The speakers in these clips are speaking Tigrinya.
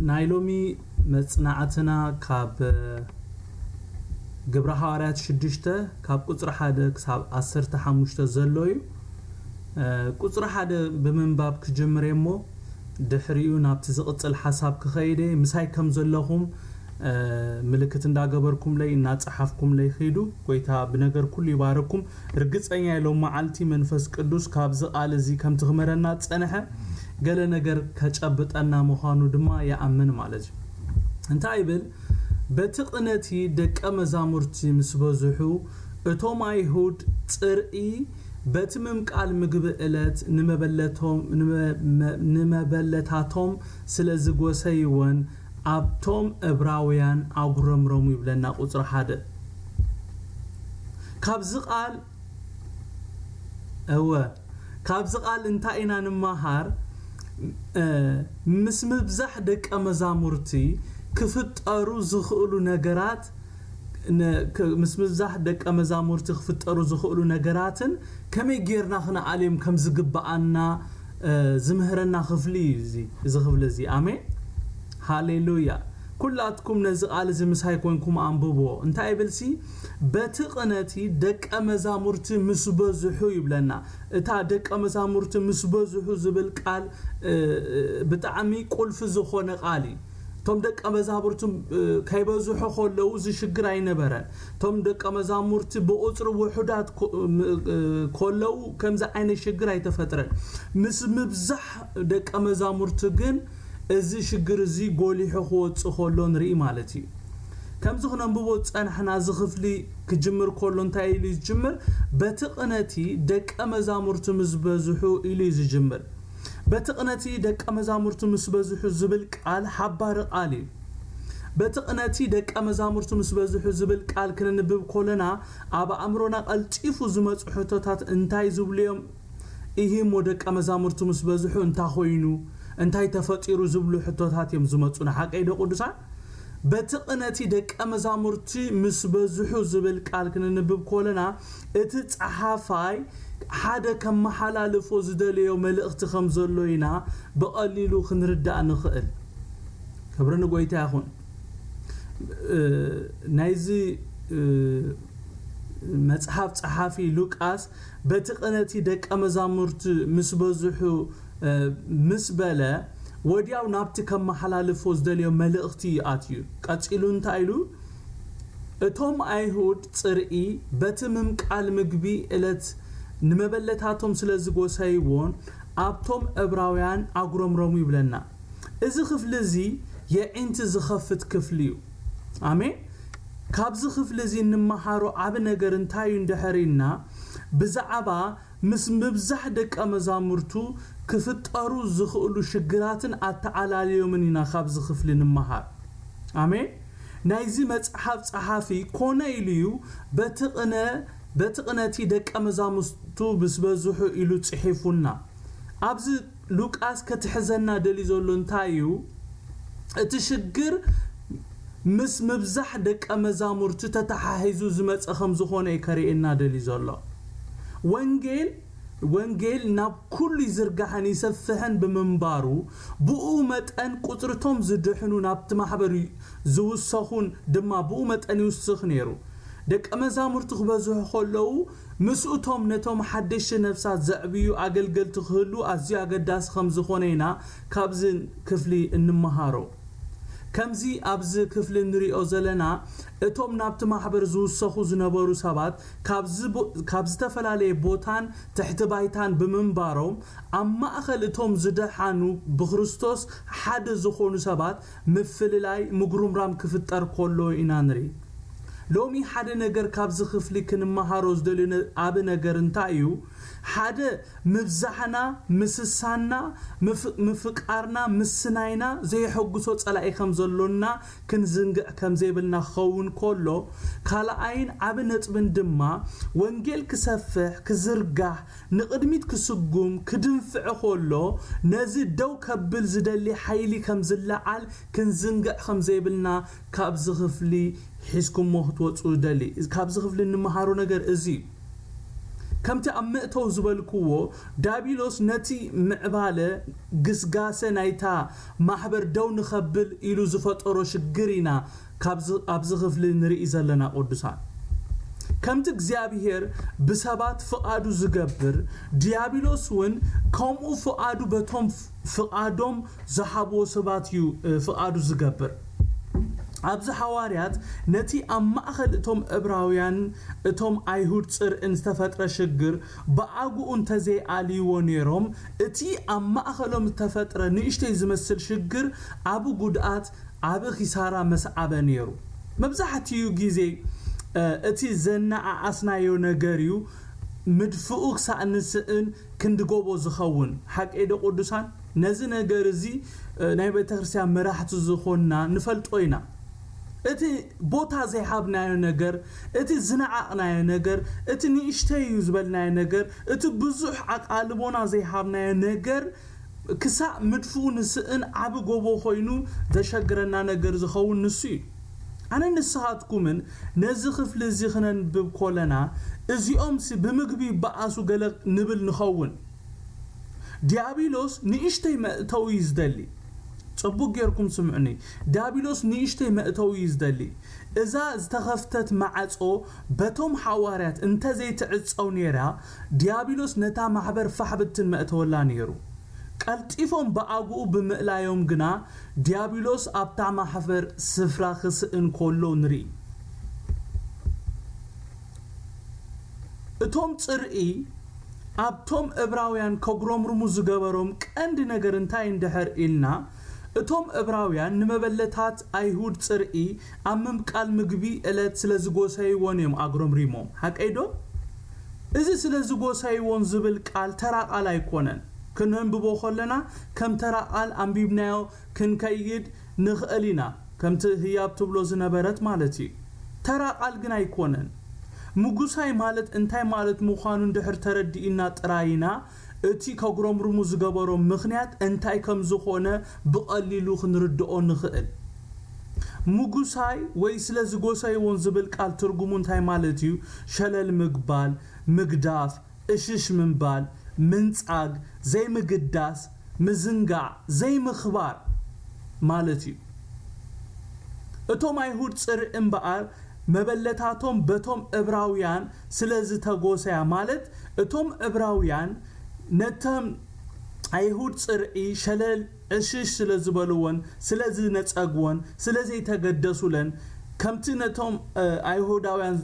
ናይ ሎሚ መጽናዕትና ካብ ግብረ ሃዋርያት ሽዱሽተ ካብ ቁጽሪ ሓደ ክሳብ ዓሰርተ ሓሙሽተ ዘሎ እዩ። ቁጽሪ ሓደ ብምንባብ ክጅምር እየ እሞ ድሕሪኡ ናብቲ ዝቕጽል ሓሳብ ክኸይደ ምሳይ ከም ዘለኹም ምልክት እንዳገበርኩምለይ እናጸሓፍኩምለይ ኺዱ። ጎይታ ብነገር ኩሉ ይባረኩም። ርግጸኛ ኢሎም መዓልቲ መንፈስ ቅዱስ ካብዚ ቃል እዚ ከምቲ ክመረና ጸንሐ ገለ ነገር ከጨብጠና ምዃኑ ድማ ይኣምን ማለት እዩ። እንታይ ይብል? በቲ ቅነቲ ደቀ መዛሙርቲ ምስ በዝሑ እቶም ኣይሁድ ጽርኢ በቲ ምምቃል ምግቢ ዕለት ንመበለታቶም ስለ ዝጎሰይወን ኣብቶም እብራውያን ኣጉረምረሙ ይብለና ቁጽሪ ሓደ። ካብዚ ቃል እወ ካብዚ ቃል እንታይ ኢና ንመሃር? ምስ ምብዛሕ ደቀ መዛሙርቲ ክፍጠሩ ዝኽእሉ ነገራት ምስ ምብዛሕ ደቀ መዛሙርቲ ክፍጠሩ ዝኽእሉ ነገራትን ከመይ ጌርና ክንኣልዮም ከም ዝግብኣና ዝምህረና ክፍሊ እዩ እዚ ክፍሊ እዚ። ኣሜን ሃሌሉያ። ኩላትኩም ነዚ ቃል እዚ ምሳይ ኮንኩም ኣንብቦ። እንታይ ይብል ሲ? በቲ ቅነቲ ደቀ መዛሙርቲ ምስ በዝሑ ይብለና። እታ ደቀ መዛሙርቲ ምስ በዝሑ ዝብል ቃል ብጣዕሚ ቁልፊ ዝኾነ ቃል እዩ። እቶም ደቀ መዛሙርቲ ከይበዝሑ ከለዉ እዚ ሽግር ኣይነበረን። እቶም ደቀ መዛሙርቲ ብቁፅሪ ውሑዳት ከለዉ ከምዚ ዓይነት ሽግር ኣይተፈጥረን። ምስ ምብዛሕ ደቀ መዛሙርቲ ግን እዚ ሽግር እዚ ጎሊሑ ክወፅእ ከሎ ንርኢ ማለት እዩ። ከምዚ ክነንብቦ ዝፀናሕና እዚ ክፍሊ ክጅምር ከሎ እንታይ ኢሉ እዩ ዝጅምር? በቲ ቅነቲ ደቀ መዛሙርቲ ምስ በዝሑ ኢሉ እዩ ዝጅምር። በቲ ቅነቲ ደቀ መዛሙርቲ ምስ በዝሑ ዝብል ቃል ሓባሪ ቃል እዩ። በቲ ቅነቲ ደቀ መዛሙርቲ ምስ በዝሑ ዝብል ቃል ክንንብብ ከለና ኣብ ኣእምሮና ቀልጢፉ ዝመፁ ሕቶታት እንታይ ዝብሉ እዮም? ኢሂ እሞ ደቀ መዛሙርቲ ምስ በዝሑ እንታይ ኮይኑ እንታይ ተፈጢሩ ዝብሉ ሕቶታት እዮም ዝመፁና። ሓቀይ ዶ ቅዱሳን? በቲ ቅነቲ ደቀ መዛሙርቲ ምስ በዝሑ ዝብል ቃል ክንንብብ ከለና እቲ ፀሓፋይ ሓደ ከመሓላልፎ ዝደለዮ መልእኽቲ ከም ዘሎ ኢና ብቐሊሉ ክንርዳእ ንኽእል። ክብሪ ንጎይታ ይኹን። ናይዚ መጽሓፍ ጸሓፊ ሉቃስ በቲ ቅነቲ ደቀ መዛሙርቲ ምስ በዝሑ ምስ በለ ወዲያው ናብቲ ከመሓላልፎ ዝደልዮ መልእኽቲ ኣትዩ። ቀጺሉ እንታይ ኢሉ? እቶም ኣይሁድ ጽርኢ በቲ ምምቃል ምግቢ ዕለት ንመበለታቶም ስለ ዝጎሰይዎን ኣብቶም ዕብራውያን ኣጉረምረሙ ይብለና። እዚ ክፍሊ እዚ የዒንቲ ዝኸፍት ክፍሊ እዩ። ኣሜን። ካብዚ ክፍሊ እዚ እንመሃሮ ዓቢ ነገር እንታይ እዩ እንድሕር ኢልና ብዛዕባ ምስ ምብዛሕ ደቀ መዛሙርቱ ክፍጠሩ ዝኽእሉ ሽግራትን ኣተዓላልዮምን ኢና ካብዚ ክፍሊ ንመሃር። ኣሜን። ናይዚ መጽሓፍ ጸሓፊ ኮነ ኢሉ እዩ በቲ ቅነ በቲ ቅነቲ ደቀ መዛሙርቱ ምስ በዝሑ ኢሉ ጽሒፉና። ኣብዚ ሉቃስ ከትሕዘና ደልዩ ዘሎ እንታይ እዩ? እቲ ሽግር ምስ ምብዛሕ ደቀ መዛሙርቲ ተተሓሒዙ ዝመጸ ከም ዝኾነ እዩ ከርእየና ደልዩ ዘሎ። ወንጌል ወንጌል ናብ ኩሉ ይዝርጋሕን ይሰፍሕን ብምንባሩ ብኡ መጠን ቁጽርቶም ዝድሕኑ ናብቲ ማሕበር ዝውሰኹን ድማ ብኡ መጠን ይውስኽ ነይሩ። ደቀ መዛሙርቲ ክበዝሑ ከለዉ ምስኡቶም ነቶም ሓደሽቲ ነፍሳት ዘዕብዩ ኣገልገልቲ ክህሉ ኣዝዩ ኣገዳሲ ከም ዝኾነ ኢና ካብዚ ክፍሊ እንመሃሮ። ከምዚ ኣብዚ ክፍሊ እንሪኦ ዘለና እቶም ናብቲ ማሕበር ዝውሰኹ ዝነበሩ ሰባት ካብ ዝተፈላለየ ቦታን ትሕቲ ባይታን ብምንባሮም ኣብ ማእኸል እቶም ዝደሓኑ ብክርስቶስ ሓደ ዝኾኑ ሰባት ምፍልላይ ምጉርምራም ክፍጠር ከሎ ኢና ንርኢ። ሎሚ ሓደ ነገር ካብዚ ክፍሊ ክንመሃሮ ዝደልዮ ዓቢ ነገር እንታይ እዩ? ሓደ ምብዛሕና ምስሳና ምፍቃርና ምስናይና ዘየሐጉሶ ጸላኢ ከም ዘሎና ክንዝንግዕ ከም ዘይብልና ክኸውን ከሎ ካልኣይን ዓቢ ነጥብን ድማ ወንጌል ክሰፍሕ ክዝርጋሕ ንቕድሚት ክስጉም ክድንፍዕ ከሎ ነዚ ደው ከብል ዝደሊ ሓይሊ ከም ዝለዓል ክንዝንግዕ ከም ዘይብልና ካብዚ ክፍሊ ሒዝኩሞ ክትወፁ ይደሊ። ካብዚ ክፍሊ እንመሃሮ ነገር እዚ እዩ። ከምቲ ኣብ መእተው ዝበልክዎ፣ ዳቢሎስ ነቲ ምዕባለ ግስጋሰ ናይታ ማሕበር ደው ንኸብል ኢሉ ዝፈጠሮ ሽግር ኢና ኣብዚ ክፍሊ ንርኢ ዘለና ቅዱሳን። ከምቲ እግዚኣብሔር ብሰባት ፍቓዱ ዝገብር፣ ዲያብሎስ እውን ከምኡ ፍቓዱ በቶም ፍቓዶም ዝሃብዎ ሰባት እዩ ፍቓዱ ዝገብር። ኣብዚ ሓዋርያት ነቲ ኣብ ማእኸል እቶም እብራውያን እቶም ኣይሁድ ጽርዕን ዝተፈጥረ ሽግር ብኣግኡ እንተዘይኣልይዎ ነይሮም፣ እቲ ኣብ ማእኸሎም ዝተፈጥረ ንእሽተይ ዝመስል ሽግር ዓቢ ጉድኣት ዓቢ ኺሳራ መስዓበ ነይሩ። መብዛሕትኡ ግዜ እቲ ዘነኣኣስናዮ ነገር እዩ ምድፍኡ ክሳእ ንስእን ክንዲ ጎቦ ዝኸውን። ሓቀይ ዶ ቅዱሳን? ነዚ ነገር እዚ ናይ ቤተ ክርስቲያን መራሕቲ ዝኾንና ንፈልጦ ኢና። እቲ ቦታ ዘይሃብናዮ ነገር፣ እቲ ዝነዓቕናዮ ነገር፣ እቲ ንእሽተይ እዩ ዝበልናዮ ነገር፣ እቲ ብዙሕ ኣቓልቦና ዘይሃብናዮ ነገር ክሳእ ምድፍኡ ንስእን ዓቢ ጎቦ ኮይኑ ዘሸግረና ነገር ዝኸውን ንሱ እዩ። ኣነ ንስኻትኩምን ነዚ ክፍሊ እዚ ክነንብብ ኮለና እዚኦምሲ ብምግቢ ይበኣሱ ገለ ንብል ንኸውን። ዲያብሎስ ንእሽተይ መእተዊ እዩ ዝደሊ። ጽቡቅ ጌርኩም ስምዑኒ። ዲያብሎስ ንእሽተይ መእተዊ እዩ ዝደሊ። እዛ ዝተኸፍተት ማዕጾ በቶም ሓዋርያት እንተዘይትዕጸው ነይራ፣ ዲያብሎስ ነታ ማሕበር ፋሕ ብትን መእተወላ ነይሩ። ቀልጢፎም ብኣግኡ ብምእላዮም ግና ዲያብሎስ ኣብታ ማሕበር ስፍራ ክስእን ከሎ ንርኢ። እቶም ጽርኢ ኣብቶም እብራውያን ከጉረምርሙ ዝገበሮም ቀንዲ ነገር እንታይ እንድሕር ኢልና፣ እቶም እብራውያን ንመበለታት ኣይሁድ ጽርኢ ኣብ ምምቃል ምግቢ ዕለት ስለ ዝጎሰይዎን እዮም ኣጉረምሪሞም። ሓቀይ ዶ? እዚ ስለ ዝጎሰይዎን ዝብል ቃል ተራ ቃል ኣይኮነን። ክነንብቦ ከለና ከም ተራ ቃል ኣንቢብናዮ ክንከይድ ንኽእል ኢና፣ ከምቲ ህያብ ትብሎ ዝነበረት ማለት እዩ። ተራ ቃል ግን ኣይኮነን። ምጉሳይ ማለት እንታይ ማለት ምዃኑ እንድሕር ተረዲእና ጥራይ ኢና እቲ ከጉረምርሙ ዝገበሮም ምኽንያት እንታይ ከም ዝኾነ ብቐሊሉ ክንርድኦ ንኽእል። ምጉሳይ ወይ ስለ ዝጎሰይዎን ዝብል ቃል ትርጉሙ እንታይ ማለት እዩ? ሸለል ምግባል፣ ምግዳፍ፣ እሽሽ ምንባል፣ ምንጻግ፣ ዘይምግዳስ፣ ምዝንጋዕ፣ ዘይምኽባር ማለት እዩ። እቶም ኣይሁድ ጽርዒ እምበኣር መበለታቶም በቶም እብራውያን ስለ ዝተጎሰያ፣ ማለት እቶም እብራውያን ነቶም ኣይሁድ ጽርዒ ሸለል ዕሽሽ ስለ ዝበልወን፣ ስለ ዝነጸግወን፣ ስለ ዘይተገደሱለን፣ ከምቲ ነቶም ኣይሁዳውያን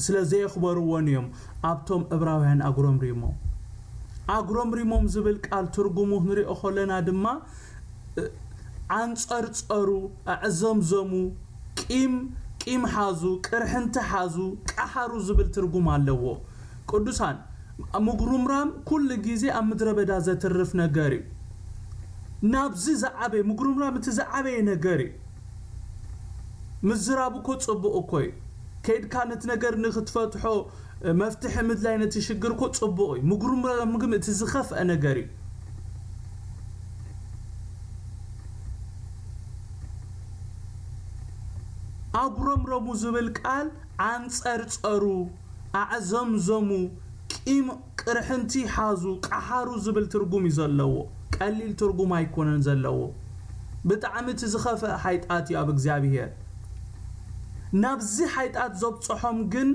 ስለ ዘየኽበርዎን እዮም ኣብቶም እብራውያን ኣጉረምሪሞም። ኣጉረምሪሞም ዝብል ቃል ትርጉሙ ክንሪኦ ከለና ድማ፣ ኣንጸርጸሩ፣ ኣዕዘምዘሙ፣ ቂም ቂም ሓዙ፣ ቅርሕንቲ ሓዙ፣ ቀሓሩ ዝብል ትርጉም ኣለዎ። ቅዱሳን፣ ምጉርምራም ኩሉ ግዜ ኣብ ምድረ በዳ ዘትርፍ ነገር እዩ። ናብዚ ዝዓበየ፣ ምጉርምራም እቲ ዝዓበየ ነገር እዩ። ምዝራብ እኮ ጽቡቕ እኮ እዩ። ከይድካ ነቲ ነገር ንክትፈትሖ መፍትሒ ምድላይ ነቲ ሽግር እኮ ጽቡቕ እዩ። ምጉርምራም ግን እቲ ዝኸፍአ ነገር እዩ። ኣጉረምረሙ ዝብል ቃል ኣንጸርጸሩ፣ ኣዕዘምዘሙ፣ ቂም ቅርሕንቲ ሓዙ፣ ቀሓሩ ዝብል ትርጉም እዩ ዘለዎ። ቀሊል ትርጉም ኣይኮነን ዘለዎ። ብጣዕሚ እቲ ዝኸፍአ ሓይጣት እዩ ኣብ እግዚኣብሔር። ናብዚ ሓይጣት ዘብጽሖም ግን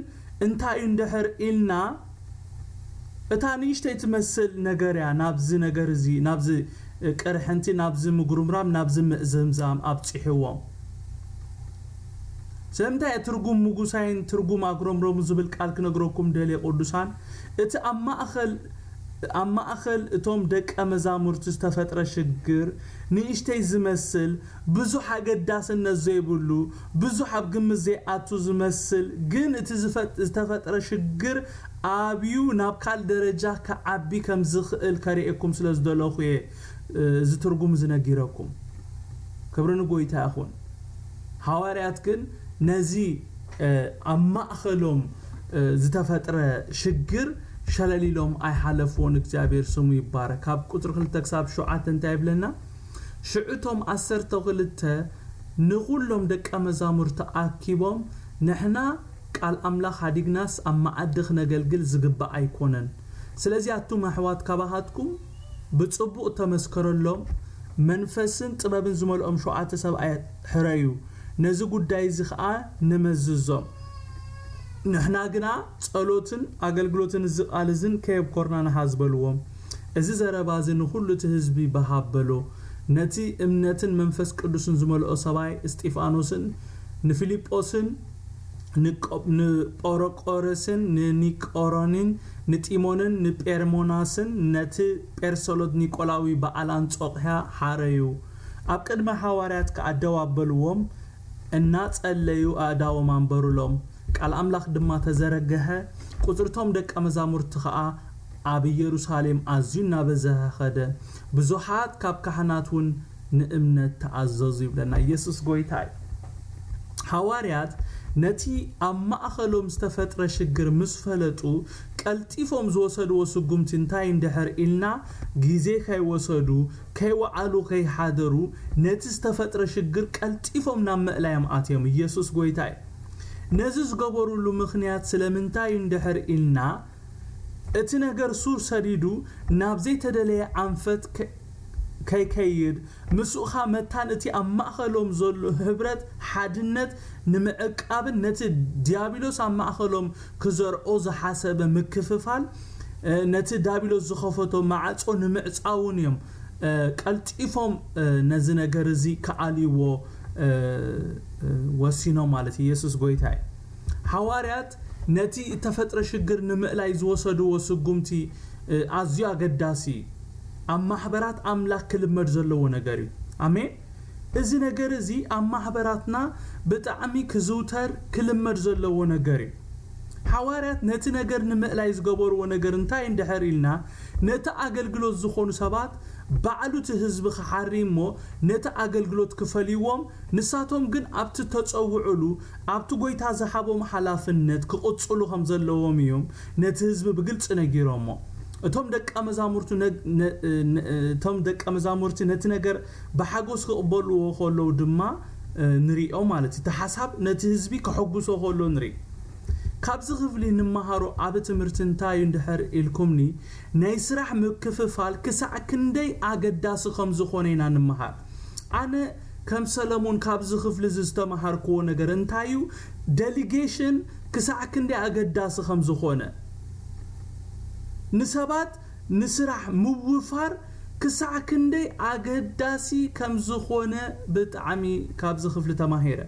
እንታይ እዩ እንድሕር ኢልና፣ እታ ንእሽተይ ትመስል ነገር እያ ናብዚ ነገር እዚ፣ ናብዚ ቅርሕንቲ፣ ናብዚ ምጉርምራም፣ ናብዚ ምእዝምዛም ኣብጺሕዎም። ስለምንታይ እየ ትርጉም ምጉሳይን ትርጉም ኣጉረምረሙ ዝብል ቃል ክነግረኩም ደልየ ቅዱሳን? እቲ ኣብ ማእኸል፣ ኣብ ማእኸል እቶም ደቀ መዛሙርቲ ዝተፈጥረ ሽግር ንእሽተይ ዝመስል፣ ብዙሕ ኣገዳስነት ዘይብሉ፣ ብዙሕ ኣብ ግምት ዘይኣቱ ዝመስል፣ ግን እቲ ዝፈጥ-፣ ዝተፈጥረ ሽግር ኣብዩ ናብ ካልእ ደረጃ ክዓቢ ከም ዝኽእል ከርእየኩም ስለ ዝደለኹ እየ፣ እ፣ እዚ ትርጉም እዚ ነጊረኩም። ክብሪ ንጎይታ ይኹን። ሃዋርያት ግን ነዚ፣ እ፣ ኣብ ማእኸሎም፣ እ፣ ዝተፈጥረ ሽግር ሸለል ኢሎም ኣይሓለፍዎን። እግዚኣብሔር ስሙ ይባረክ። ካብ ቁጽሪ ክልተ ክሳብ ሸውዓተ እንታይ ይብለና? ሽዑ እቶም ዓሰርተ ክልተ ንኹሎም ደቀ መዛሙርቲ ኣኪቦም፣ ንሕና ቃል ኣምላኽ ሓዲግናስ ኣብ መዓዲ ክነገልግል ዝግባእ ኣይኮነን። ስለዚ ኣቱም ኣሕዋት፣ ካባኻትኩም ብጽቡቕ እተመስከረሎም፣ መንፈስን ጥበብን ዝመልኦም ሸውዓተ ሰብኣይ ሕረዩ፣ ነዚ ጉዳይ እዚ ኸኣ ንመዝዞም። ንሕና ግና ጸሎትን ኣገልግሎትን እዚ ቃል እዝን ከየብኮርና ንሓዝ በልዎም። እዚ ዘረባ እዚ ንኹሉ እቲ ህዝቢ ብሃብ በሎ። ነቲ እምነትን መንፈስ ቅዱስን ዝመልኦ ሰብኣይ እስጢፋኖስን ንፊልጶስን ንቆ- ንጶሮቆረስን ንኒቆሮንን ንጢሞንን ንጴርሞናስን ነቲ ጴርሰሎት ኒቆላዊ በዓል ኣንጾቅያ ሓረዩ። ኣብ ቅድሚ ሓዋርያት ከኣ ደው ኣበልዎም፣ እናጸለዩ ኣእዳዎም ኣንበሩሎም። ቃል ኣምላኽ ድማ ተዘረገሐ። ቁጽርቶም ደቀ መዛሙርቲ ኸኣ ኣብ ኢየሩሳሌም ኣዝዩ እናበዝሐ ኸደ። ብዙሓት ካብ ካህናት እውን ንእምነት ተኣዘዙ ይብለና። ኢየሱስ ጎይታ እዩ። ሓዋርያት ነቲ ኣብ ማእኸሎም ዝተፈጥረ ሽግር ምስ ፈለጡ፣ ቀልጢፎም ዝወሰድዎ ስጉምቲ እንታይ እንድሕር ኢልና፣ ግዜ ከይወሰዱ፣ ከይወዓሉ፣ ከይሓደሩ፣ ነቲ ዝተፈጥረ ሽግር ቀልጢፎም ናብ ምእላዮም ኣትዮም። ኢየሱስ ጎይታ እዩ። ነዚ ዝገበሩሉ ምኽንያት ስለምንታይ እንድሕር ኢልና፣ እቲ ነገር ሱር ሰዲዱ ናብ ዘይተደለየ ኣንፈት ከ- ከይከይድ፣ ምስኡ ኸኣ መታን እቲ ኣብ ማእኸሎም ዘሎ ህብረት፣ ሓድነት ንምዕቃብን ነቲ ዲያብሎስ ኣብ ማእኸሎም ክዘርኦ ዝሓሰበ ምክፍፋል፣ እ፣ ነቲ ዲያብሎስ ዝኸፈቶ ማዕጾ ንምዕጻውን እዮም፣ እ፣ ቀልጢፎም፣ እ፣ ነዚ ነገር እዚ ክኣልይዎ፣ እ፣ እ፣ ወሲኖም ማለት እዩ። ኢየሱስ ጎይታ እዩ። ሓዋርያት ነቲ እተፈጥረ ሽግር ንምእላይ ዝወሰድዎ ስጉምቲ፣ እ፣ ኣዝዩ ኣገዳሲ እዩ። ኣብ ማሕበራት ኣምላኽ ክልመድ ዘለዎ ነገር እዩ። ኣሜን። እዚ ነገር እዚ ኣብ ማሕበራትና ብጣዕሚ ክዝውተር ክልመድ ዘለዎ ነገር እዩ። ሓዋርያት ነቲ ነገር ንምእላይ ዝገበርዎ ነገር እንታይ እንድሕር ኢልና፣ ነቲ ኣገልግሎት ዝኾኑ ሰባት ባዕሉ እቲ ህዝቢ ክሓሪ እሞ ነቲ ኣገልግሎት ክፈልይዎም፣ ንሳቶም ግን ኣብቲ ተጸውዕሉ ኣብቲ ጎይታ ዝሃቦም ሓላፍነት ክቕጽሉ ከም ዘለዎም እዮም ነቲ ህዝቢ ብግልጺ ነጊሮሞ። እቶም ደቀ መዛሙርቱ ነ- ነ- ነ- እቶም ደቀ መዛሙርቲ ነቲ ነገር ብሓጎስ ክቕበልዎ ከለዉ ድማ፣ እ፣ ንሪኦ ማለት እዩ። እቲ ሓሳብ ነቲ ህዝቢ ከሐጉሶ ከሎ ንርኢ። ካብዚ ክፍሊ ንመሃሮ ዓቢ ትምህርቲ እንታይ እዩ እንድሕር ኢልኩምኒ፣ ናይ ስራሕ ምክፍፋል ክሳዕ ክንደይ ኣገዳሲ ከም ዝኾነ ኢና ንምሃር። ኣነ ከም ሰለሞን ካብዚ ክፍሊ እዚ ዝተመሃርክዎ ነገር እንታይ እዩ፣ ደሊጌሽን ክሳዕ ክንደይ ኣገዳሲ ከም ዝኾነ፣ ንሰባት ንስራሕ ምውፋር ክሳዕ ክንደይ ኣገዳሲ ከም ዝኾነ ብጣዕሚ ካብዚ ክፍሊ ተማሂረ።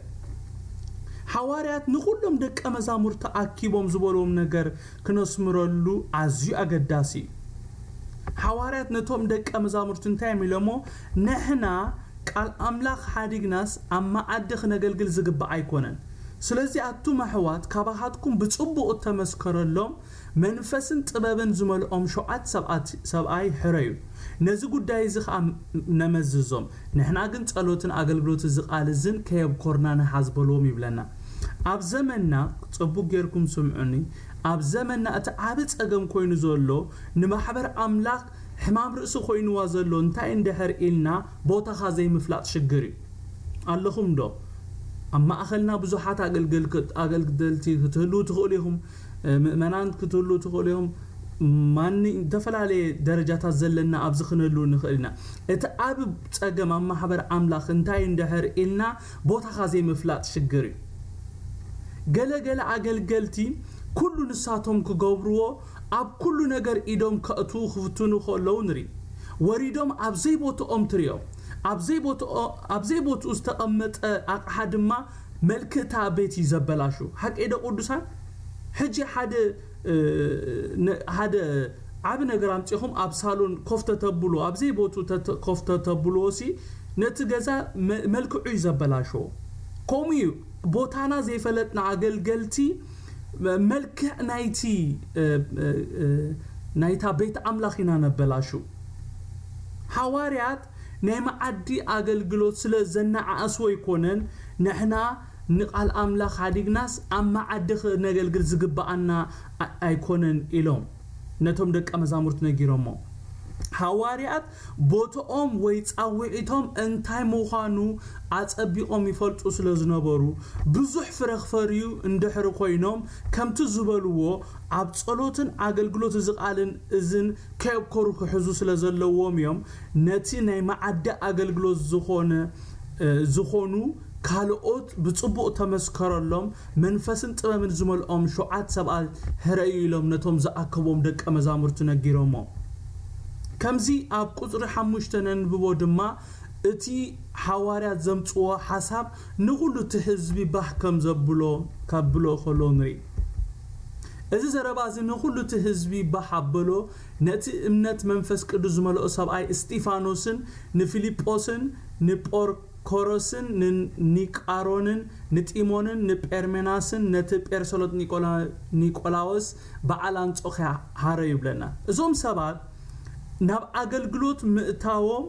ሓዋርያት ንኹሎም ደቀ መዛሙርቲ ኣኪቦም ዝበልዎም ነገር ክነስምረሉ ኣዝዩ ኣገዳሲ እዩ። ሓዋርያት ነቶም ደቀ መዛሙርቲ እንታይ እዮም ኢሎሞ? ንሕና ቃል ኣምላኽ ሓዲግናስ ኣብ መኣዲ ክነገልግል ዝግባእ ኣይኮነን። ስለዚ ኣቱም ኣሕዋት፣ ካባኻትኩም ብጽቡቕ እተመስከረሎም መንፈስን ጥበብን ዝመልኦም ሸውዓት ሰብኣት- ሰብኣይ ሕረዩ። ነዚ ጉዳይ እዚ ኸኣ ነመዝዞም። ንሕና ግን ጸሎትን ኣገልግሎት እዚ ቃል እዝን ከየብኮርና ንሓዝ በልዎም ይብለና። ኣብ ዘመንና፣ ጽቡቕ ጌርኩም ስምዑኒ፣ ኣብ ዘመንና እቲ ዓቢ ጸገም ኮይኑ ዘሎ ንማሕበር ኣምላኽ ሕማም ርእሲ ኮይንዋ ዘሎ እንታይ እንድሕር ኢልና ቦታኻ ዘይምፍላጥ ሽግር እዩ። ኣለኹም ዶ? ኣብ ማእኸልና ብዙሓት ኣገልግል- ኣገልገልቲ ክትህልዉ ትኽእሉ ኢኹም። እ፣ ምእመናን ክትህልዉ ትኽእሉ ኢኹም። ማኒ-፣ ዝተፈላለየ ደረጃታት ዘለና ኣብዚ ክንህልዉ ንኽእል ኢና። እቲ ዓቢ ጸገም ኣብ ማሕበር ኣምላኽ እንታይ እንድሕር ኢልና ቦታኻ ዘይምፍላጥ ሽግር እዩ። ገለ ገለ ኣገልገልቲ ኩሉ ንሳቶም ክገብርዎ ኣብ ኩሉ ነገር ኢዶም ከእትዉ ክፍትኑ ከለዉ ንርኢ። ወሪዶም ኣብ ዘይቦትኦም ትሪኦም። ኣብ ዘይቦትኦ-፣ ኣብ ዘይቦትኡ ዝተቐመጠ ኣቕሓ ድማ መልክእታ ቤት እዩ ዘበላሹ። ሓቂ ዶ ቅዱሳን? ሕጂ ሓደ፣ እ፣ ነ-፣ ሓደ ዓቢ ነገር ኣምጺኹም ኣብ ሳሎን ኮፍ ተተብሉ፣ ኣብ ዘይቦትኡ ተተ-፣ ኮፍ ተተብልዎ ሲ ነቲ ገዛ መ-፣ መልክዑ እዩ ዘበላሽዎ። ከምኡ እዩ ቦታና ዘይፈለጥና ኣገልገልቲ መ-፣ መልክዕ ናይቲ፣ እ፣ እ፣ እ፣ ናይታ ቤት ኣምላኽ ኢና ነበላሹ። ሓዋርያት ናይ መዓዲ ኣገልግሎት ስለ ዘነዓኣስዎ ኣይኮነን፣ ንሕና ንቓል ኣምላኽ ሓዲግናስ ኣብ መዓዲ ክነገልግል ዝግብኣና ኣ-፣ ኣይኮነን ኢሎም ነቶም ደቀ መዛሙርት ነጊሮሞ። ሓዋርያት ቦትኦም ወይ ጻውዒቶም እንታይ ምዃኑ ኣጸቢቖም ይፈልጡ ስለ ዝነበሩ፣ ብዙሕ ፍረ ክፈርዩ እንድሕሪ ኮይኖም፣ ከምቲ ዝበልዎ፣ ኣብ ጸሎትን ኣገልግሎት እዚ ቃልን እዝን ከየብኮሩ ክሕዙ ስለ ዘለዎም እዮም። ነቲ ናይ መዓዲ ኣገልግሎት ዝኾነ፣ እ፣ ዝኾኑ ካልኦት ብጽቡቕ ተመስከረሎም፣ መንፈስን ጥበብን ዝመልኦም ሸውዓት ሰባት ህረዩ ኢሎም ነቶም ዝኣከቦም ደቀ መዛሙርቲ ነጊሮሞ። ከምዚ ኣብ ቁጽሪ ሓሙሽተ ነንብቦ ድማ፣ እቲ ሓዋርያት ዘምጽዎ ሓሳብ ንኹሉ እቲ ህዝቢ ባህ ከም ዘብሎ፣ ከብሎ ከሎ ንርኢ። እዚ ዘረባ እዚ ንኹሉ እቲ ህዝቢ ባህ ኣበሎ። ነቲ እምነት መንፈስ ቅዱስ ዝመልኦ ሰብኣይ እስጢፋኖስን ንፊልጶስን ንጶርኮሮስን ንኒቃሮንን ንጢሞንን ንጴርሜናስን ነቲ ጴርሰሎጥ ኒቆላ-፣ ኒቆላዎስ በዓል ኣንጾኽያ ሃረዩ ይብለና። እዞም ሰባት ናብ ኣገልግሎት ምእታዎም፣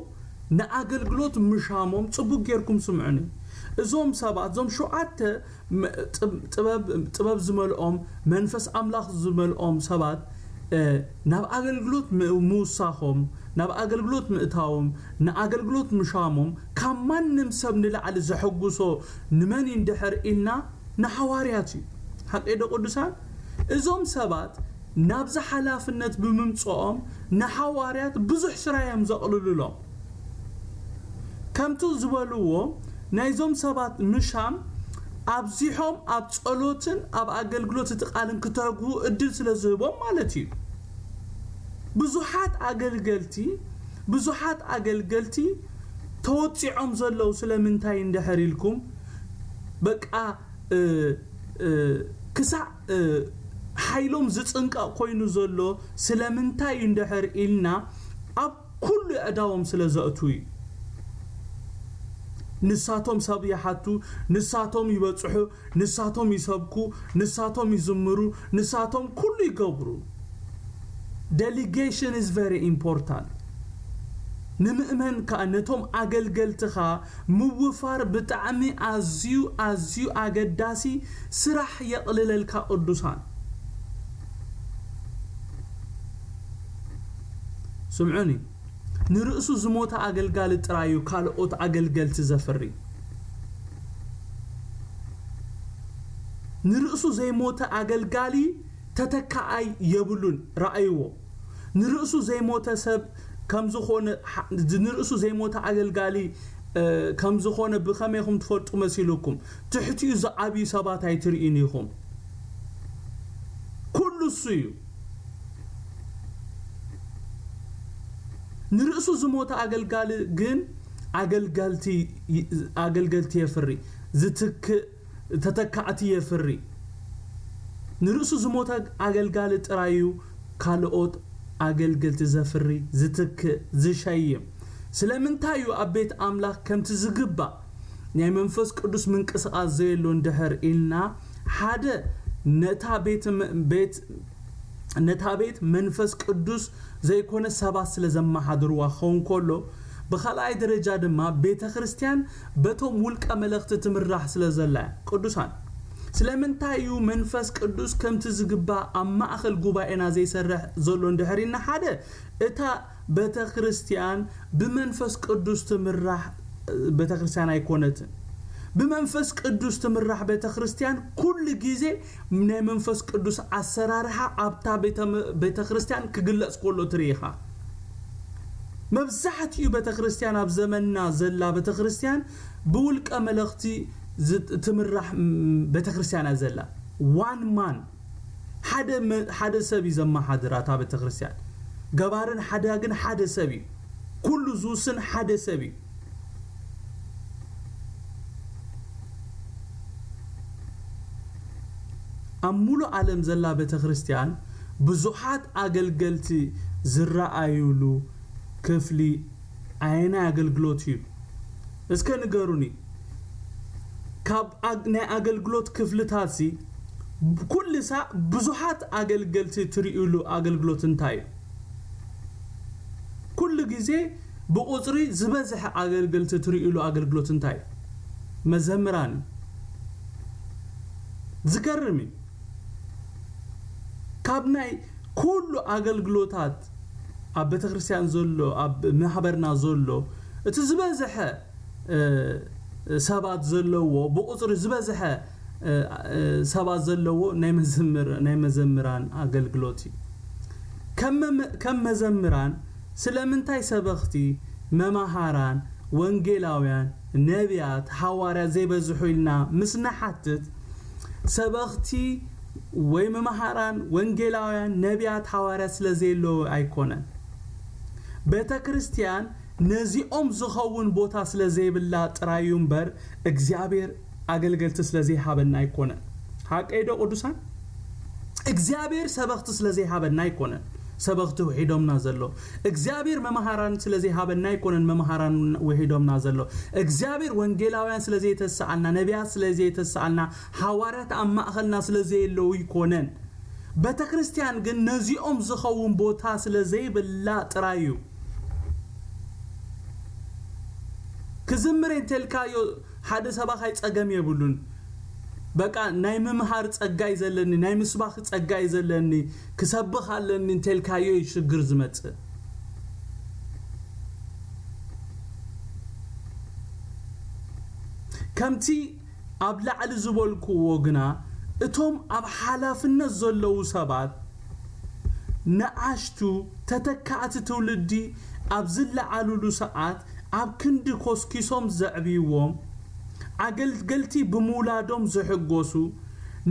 ንኣገልግሎት ምሻሞም፣ ጽቡቅ ጌርኩም ስምዑኒ። እዞም ሰባት፣ እዞም ሸውዓተ ም-፣ ጥብ-፣ ጥበብ፣ ጥበብ ዝመልኦም፣ መንፈስ ኣምላኽ ዝመልኦም ሰባት፣ እ፣ ናብ ኣገልግሎት ም-፣ ምውሳኾም፣ ናብ ኣገልግሎት ምእታዎም፣ ንኣገልግሎት ምሻሞም፣ ካብ ማንም ሰብ ንላዕሊ ዘሐጉሶ ንመን እዩ እንድሕር ኢልና፣ ንሓዋርያት እዩ። ሓቀይ ዶ ቅዱሳን? እዞም ሰባት ናብዚ ሓላፍነት ብምምጽኦም ንሓዋርያት ብዙሕ ስራሕ እዮም ዘቕልሉሎም። ከምቲ ዝበልዎ፣ ናይዞም ሰባት ምሻም ኣብዚሖም ኣብ ጸሎትን ኣብ ኣገልግሎት እቲ ቃልን ክተግሁ እድል ስለ ዝህቦም ማለት እዩ። ብዙሓት ኣገልገልቲ፣ ብዙሓት ኣገልገልቲ ተወጺዖም ዘለዉ ስለምንታይ እንድሕር ኢልኩም፣ በቃ፣ እ፣ እ፣ ክሳዕ፣ እ፣ ሓይሎም ዝጽንቀቕ ኮይኑ ዘሎ ስለምንታይ እዩ እንድሕር ኢልና፣ ኣብ ኩሉ ኣእዳዎም ስለ ዘእቱ እዩ። ንሳቶም ሰብ ይሓቱ፣ ንሳቶም ይበጽሑ፣ ንሳቶም ይሰብኩ፣ ንሳቶም ይዝምሩ፣ ንሳቶም ኩሉ ይገብሩ። Delegation is very important። ንምእመን ከኣ፣ ነቶም ኣገልገልትኻ ምውፋር ብጣዕሚ ኣዝዩ፣ ኣዝዩ ኣገዳሲ ስራሕ የቕልለልካ ቅዱሳን። ስምዑኒ፣ ንርእሱ ዝሞተ ኣገልጋሊ ጥራይ እዩ ካልኦት ኣገልገልቲ ዘፍሪ። ንርእሱ ዘይሞተ ኣገልጋሊ ተተካኣይ የብሉን። ረኣይዎ። ንርእሱ ዘይሞተ ሰብ ከም ዝኾነ፣ ሓ-፣ ንርእሱ ዘይሞተ ኣገልጋሊ፣ እ፣ ከም ዝኾነ ብኸመይ ኢኹም ትፈልጡ መሲሉኩም? ትሕቲኡ ዝዓብዩ ሰባት ኣይትርእዩን ኢኹም። ኩሉ እሱ እዩ። ንርእሱ ዝሞተ ኣገልጋሊ ግን ኣገልገልቲ፣ ኣገልገልቲ የፍሪ። ዝትክእ ተተካእቲ የፍሪ። ንርእሱ ዝሞተ ኣገልጋሊ ጥራይ እዩ ካልኦት ኣገልገልቲ ዘፍሪ፣ ዝትክእ፣ ዝሸይም። ስለምንታይ እዩ ኣብ ቤት ኣምላኽ ከምቲ ዝግባእ ናይ መንፈስ ቅዱስ ምንቅስቓስ ዘየሎ እንድሕር ኢልና፣ ሓደ ነታ ቤት መ-፣ ቤት ነታ ቤት መንፈስ ቅዱስ ዘይኮነ ሰባት ስለ ዘመሓድርዋ ክኸውን ከሎ፣ ብኻልኣይ ደረጃ ድማ ቤተ ክርስቲያን በቶም ውልቀ መለኽቲ ትምራሕ ስለ ዘላ እያ። ቅዱሳን፣ ስለምንታይ እዩ መንፈስ ቅዱስ ከምቲ ዝግባእ ኣብ ማእከል ጉባኤና ዘይሰርሕ ዘሎ እንድሕር ኢልና፣ ሓደ፣ እታ ቤተ ክርስቲያን ብመንፈስ ቅዱስ ትምራሕ ቤተ ክርስቲያን ኣይኮነትን። ብመንፈስ ቅዱስ ትምራሕ ቤተ ክርስቲያን ኩሉ ግዜ ናይ መንፈስ ቅዱስ ኣሰራርሓ ኣብታ ቤተ፣ ቤተ ክርስቲያን ክግለጽ ከሎ ትርኢ ኢኻ። መብዛሕትኡ ቤተ ክርስቲያን ኣብ ዘመንና ዘላ ቤተ ክርስቲያን ብውልቀ መለኽቲ ዝ-፣ ትምራሕ፣ ም፣ ቤተ ክርስቲያን እያ ዘላ። ዋን ማን፣ ሓደ መ-፣ ሓደ ሰብ እዩ ዘመሓድራ እታ ቤተ ክርስቲያን። ገባርን ሓዳግን ሓደ ሰብ እዩ። ኩሉ ዝውስን ሓደ ሰብ እዩ። ኣብ ሙሉእ ዓለም ዘላ ቤተ ክርስቲያን ብዙሓት ኣገልገልቲ ዝረኣዩሉ ክፍሊ ኣየናይ ኣገልግሎት እዩ? እስከ ንገሩኒ። ካብ ኣግ-፣ ናይ ኣገልግሎት ክፍልታት ሲ፣ ኩሉ ሳዕ ብዙሓት ኣገልገልቲ ትርእዩሉ ኣገልግሎት እንታይ እዩ? ኩሉ ግዜ ብቁጽሪ ዝበዝሐ ኣገልገልቲ ትርእዩሉ ኣገልግሎት እንታይ እዩ? መዘምራን እዩ። ዝገርም እዩ። ካብ ናይ ኩሉ ኣገልግሎታት ኣብ ቤተ ክርስቲያን ዘሎ፣ ኣብ ማሕበርና ዘሎ፣ እቲ ዝበዝሐ ሰባት ዘለዎ፣ ብቁፅሪ ዝበዝሐ ሰባት ዘለዎ ናይ መዘምራን ኣገልግሎት እዩ። ከም መዘምራን ስለምንታይ ሰበኽቲ፣ መማሃራን፣ ወንጌላውያን፣ ነቢያት፣ ሃዋርያት ዘይበዝሑ ኢልና ምስ ንሓትት፣ ሰበኽቲ ወይ መማሃራን፣ ወንጌላውያን፣ ነቢያት፣ ሃዋርያት ስለ ዘየለዉ ኣይኮነን። ቤተ ክርስቲያን ነዚኦም ዝኸውን ቦታ ስለ ዘይብላ ጥራይ እዩ እምበር እግዚኣብሔር ኣገልገልቲ ስለ ዘይሃበና ኣይኮነን። ሓቀይ ዶ ቅዱሳን? እግዚኣብሔር ሰበኽቲ ስለ ዘይሃበና ኣይኮነን ሰበኽቲ ውሒዶምና ዘሎ። እግዚኣብሔር መምሃራን ስለ ዘይሃበና ኣይኮነን መምሃራን ውሒዶምና ዘሎ። እግዚኣብሔር ወንጌላውያን ስለ ዘይተስኣልና፣ ነቢያት ስለ ዘይተስኣልና፣ ሃዋርያት ኣብ ማእኸልና ስለ ዘየለዉ ኣይኮነን። ቤተ ክርስቲያን ግን ነዚኦም ዝኸውን ቦታ ስለ ዘይብላ ጥራይ እዩ። ክዝምር እንተልካዮ ሓደ ሰባኻይ ጸገም የብሉን። በቃ ናይ ምምሃር ጸጋይ ዘለኒ፣ ናይ ምስባኽ ጸጋይ ዘለኒ፣ ክሰብኽ ኣለኒ እንተልካዮ እዩ ሽግር ዝመጽእ። ከምቲ ኣብ ላዕሊ ዝበልክዎ ግና፣ እቶም ኣብ ሓላፍነት ዘለዉ ሰባት ንኣሽቱ ተተካእቲ ትውልዲ ኣብ ዝለዓሉሉ ሰዓት ኣብ ክንዲ ኮስኪሶም ዘዕብይዎም፣ ኣገልገልቲ ብምውላዶም ዝሕጎሱ፣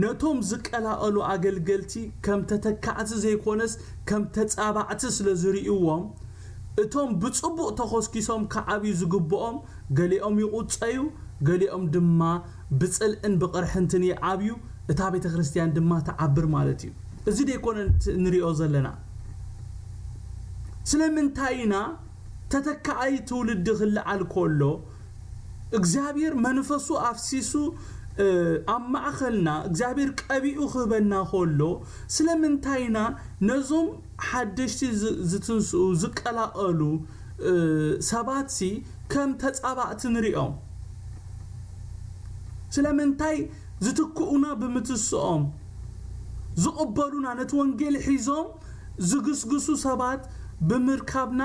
ነቶም ዝቀላቐሉ ኣገልገልቲ ከም ተተካእቲ ዘይኮነስ ከም ተጻባዕቲ ስለ ዝርእይዎም፣ እቶም ብጽቡቕ ተኾስኪሶም ክዓብዩ ዝግብኦም ገሊኦም ይቑጸዩ፣ ገሊኦም ድማ ብጽልእን ብቕርሕንትን ይዓብዩ፣ እታ ቤተ ክርስቲያን ድማ ትዓብር ማለት እዩ። እዚ ደይኮነ ንሪኦ ዘለና? ስለምንታይ ኢና ተተካኣይ ትውልዲ ክለዓል ከሎ እግዚኣብሔር መንፈሱ ኣፍሲሱ ኣብ ማእኸልና እግዚኣብሔር ቀቢኡ ክህበና ከሎ ስለምንታይ ኢና ነዞም ሓደሽቲ ዝትንስኡ ዝቀላቐሉ ሰባትሲ ከም ተጻባእቲ ንሪኦም? ስለምንታይ ዝትክኡና ብምትስኦም ዝቕበሉና ነቲ ወንጌል ሒዞም ዝግስግሱ ሰባት ብምርካብና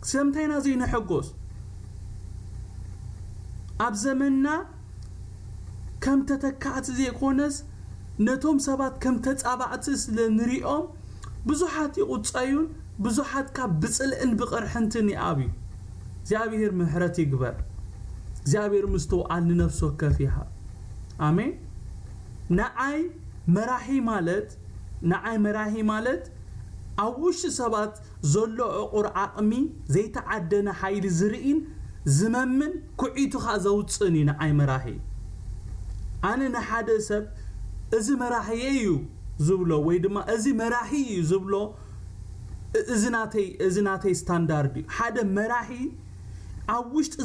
ስለምንታይ ኢና ዘይንሕጎስ? ኣብ ዘመንና ከም ተተካእቲ ዘይኮነስ ነቶም ሰባት ከም ተጻባእቲ ስለ ንሪኦም ብዙሓት ይቑጸዩን ብዙሓት ካብ ብጽልእን ብቕርሕንትን ይኣብዩ። እግዚኣብሔር ምሕረት ይግበር። እግዚኣብሔር ምስትውዓል ንነፍሲ ወከፍ ይሃብ። ኣሜን። ንዓይ መራሒ ማለት ንዓይ መራሒ ማለት ኣብ ውሽጢ ሰባት ዘሎ ዕቑር ዓቕሚ ዘይተዓደነ ሓይሊ ዝርእን ዝመምን ኩዒቱ ኸኣ ዘውፅእን እዩ ንዓይ መራሒ። ኣነ ንሓደ ሰብ እዚ መራሕየ እዩ ዝብሎ ወይ ድማ እዚ መራሒ እዩ ዝብሎ እዚ ናተይ እዚ ናተይ ስታንዳርድ እዩ። ሓደ መራሒ ኣብ ውሽጢ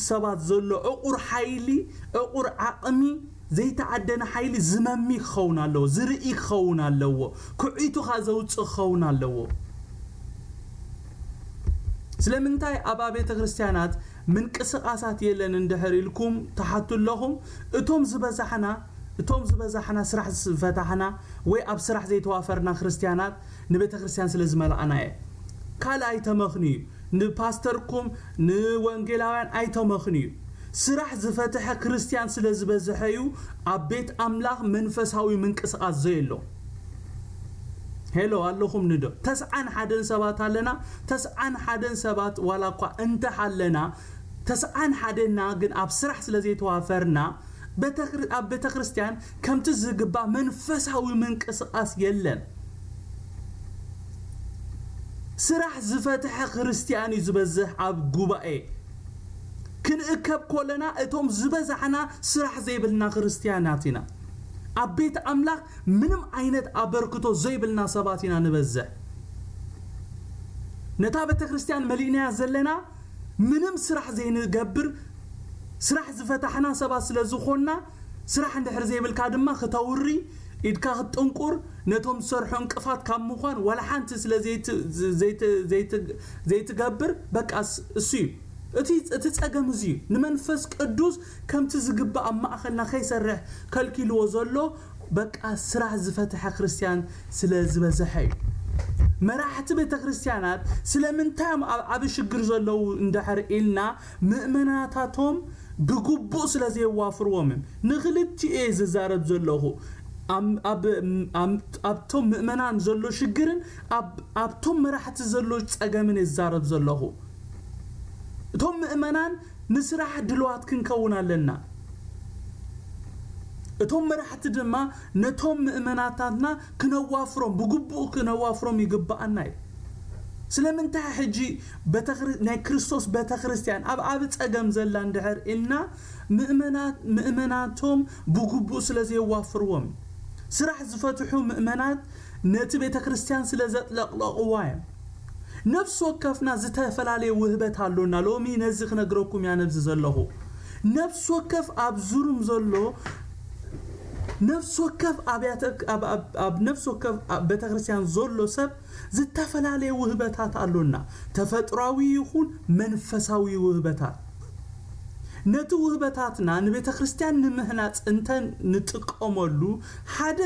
ሰባት ዘሎ ዕቑር ሓይሊ ዕቑር ዓቕሚ ዘይተዓደነ ሓይሊ ዝመሚ ክኸውን ኣለዎ፣ ዝርኢ ክኸውን ኣለዎ፣ ኩዒቱ ኸኣ ዘውፅእ ክኸውን ኣለዎ። ስለምንታይ ኣብ ኣብያተ ክርስቲያናት ምንቅስቓሳት የለን እንድሕር ኢልኩም ትሓቱ ኣለኹም። እቶም ዝበዛሕና እቶም ዝበዛሕና ስራሕ ዝፈታሕና ወይ ኣብ ስራሕ ዘይተዋፈርና ክርስቲያናት ንቤተ ክርስቲያን ስለ ዝመላእና እየ። ካልእ ኣይተመኽንዩ። ንፓስተርኩም ንወንጌላውያን ኣይተመኽንዩ። ስራሕ ዝፈትሐ ክርስቲያን ስለ ዝበዝሐ እዩ ኣብ ቤት ኣምላኽ መንፈሳዊ ምንቅስቓስ ዘየሎ። ሄሎ ኣለኹም ንዶ? ተስዓን ሓደን ሰባት ኣለና። ተስዓን ሓደን ሰባት ዋላ እኳ እንተሃለና ተስዓን ሓደና ግን ኣብ ስራሕ ስለ ዘይተዋፈርና ኣብ ቤተ ክርስቲያን ከምቲ ዝግባእ መንፈሳዊ ምንቅስቓስ የለን። ስራሕ ዝፈትሐ ክርስቲያን እዩ ዝበዝሕ ኣብ ጉባኤ። ክንእከብ ኮለና እቶም ዝበዛሕና ስራሕ ዘይብልና ክርስቲያናት ኢና። ኣብ ቤት ኣምላኽ ምንም ዓይነት ኣበርክቶ ዘይብልና ሰባት ኢና ንበዝሕ። ነታ ቤተ ክርስቲያን መሊእናያ ዘለና ምንም ስራሕ ዘይንገብር ስራሕ ዝፈታሕና ሰባት ስለ ዝኾንና ስራሕ እንድሕር ዘይብልካ ድማ ክተውሪ ኢድካ ክትጥንቁር ነቶም ዝሰርሑ እንቅፋት ካብ ምዃን ዋላ ሓንቲ ስለ ዘይትገብር በቃ እሱ እዩ እቲ ጸገም እዚ እዩ። ንመንፈስ ቅዱስ ከምቲ ዝግባእ ኣብ ማእኸልና ከይሰርሕ ከልኪልዎ ዘሎ በቃ ስራሕ ዝፈትሐ ክርስቲያን ስለ ዝበዝሐ እዩ። መራሕቲ ቤተ ክርስቲያናት ስለምንታይ እዮም ኣብ ዓቢ ሽግር ዘለዉ እንድሕር ኢልና፣ ምእመናታቶም ብግቡእ ስለ ዘየዋፍርዎም እዮም። ንኽልቲኡ እየ ዝዛረብ ዘለኹ። ኣብ- ኣብ- ኣብ- ኣብቶም ምእመናን ዘሎ ሽግርን ኣብ- ኣብቶም መራሕቲ ዘሎ ጸገምን እየ ዝዛረብ ዘለኹ። እቶም ምእመናን ንስራሕ ድልዋት ክንከውን ኣለና። እቶም መራሕቲ ድማ ነቶም ምእመናታትና ክነዋፍሮም፣ ብግቡእ ክነዋፍሮም ይግብኣና እዩ። ስለምንታይ ሕጂ ቤተክር- ናይ ክርስቶስ ቤተክርስትያን ኣብ ዓቢ ጸገም ዘላ እንድሕር ኢልና፣ ምእመናት- ምእመናቶም ብግቡእ ስለ ዘየዋፍርዎም፣ ስራሕ ዝፈትሑ ምእመናት ነቲ ቤተክርስትያን ስለ ዘጥለቕለቕዋ እዮም። ነፍሲ ወከፍና ዝተፈላለየ ውህበት ኣሎና። ሎሚ ነዚ ክነግረኩም እያ ነብዚ ዘለኹ። ነፍሲ ወከፍ ኣብ ዙሩም ዘሎ፣ ነፍሲ ወከፍ ኣብያተ- ኣብ- ኣብ- ኣብ ነፍሲ ወከፍ ኣብ ቤተክርስትያን ዘሎ ሰብ ዝተፈላለየ ውህበታት ኣሎና። ተፈጥሯዊ ይኹን መንፈሳዊ ውህበታት። ነቲ ውህበታትና ንቤተ ክርስቲያን ንምህናጽ እንተ ንጥቀመሉ፣ ሓደ፣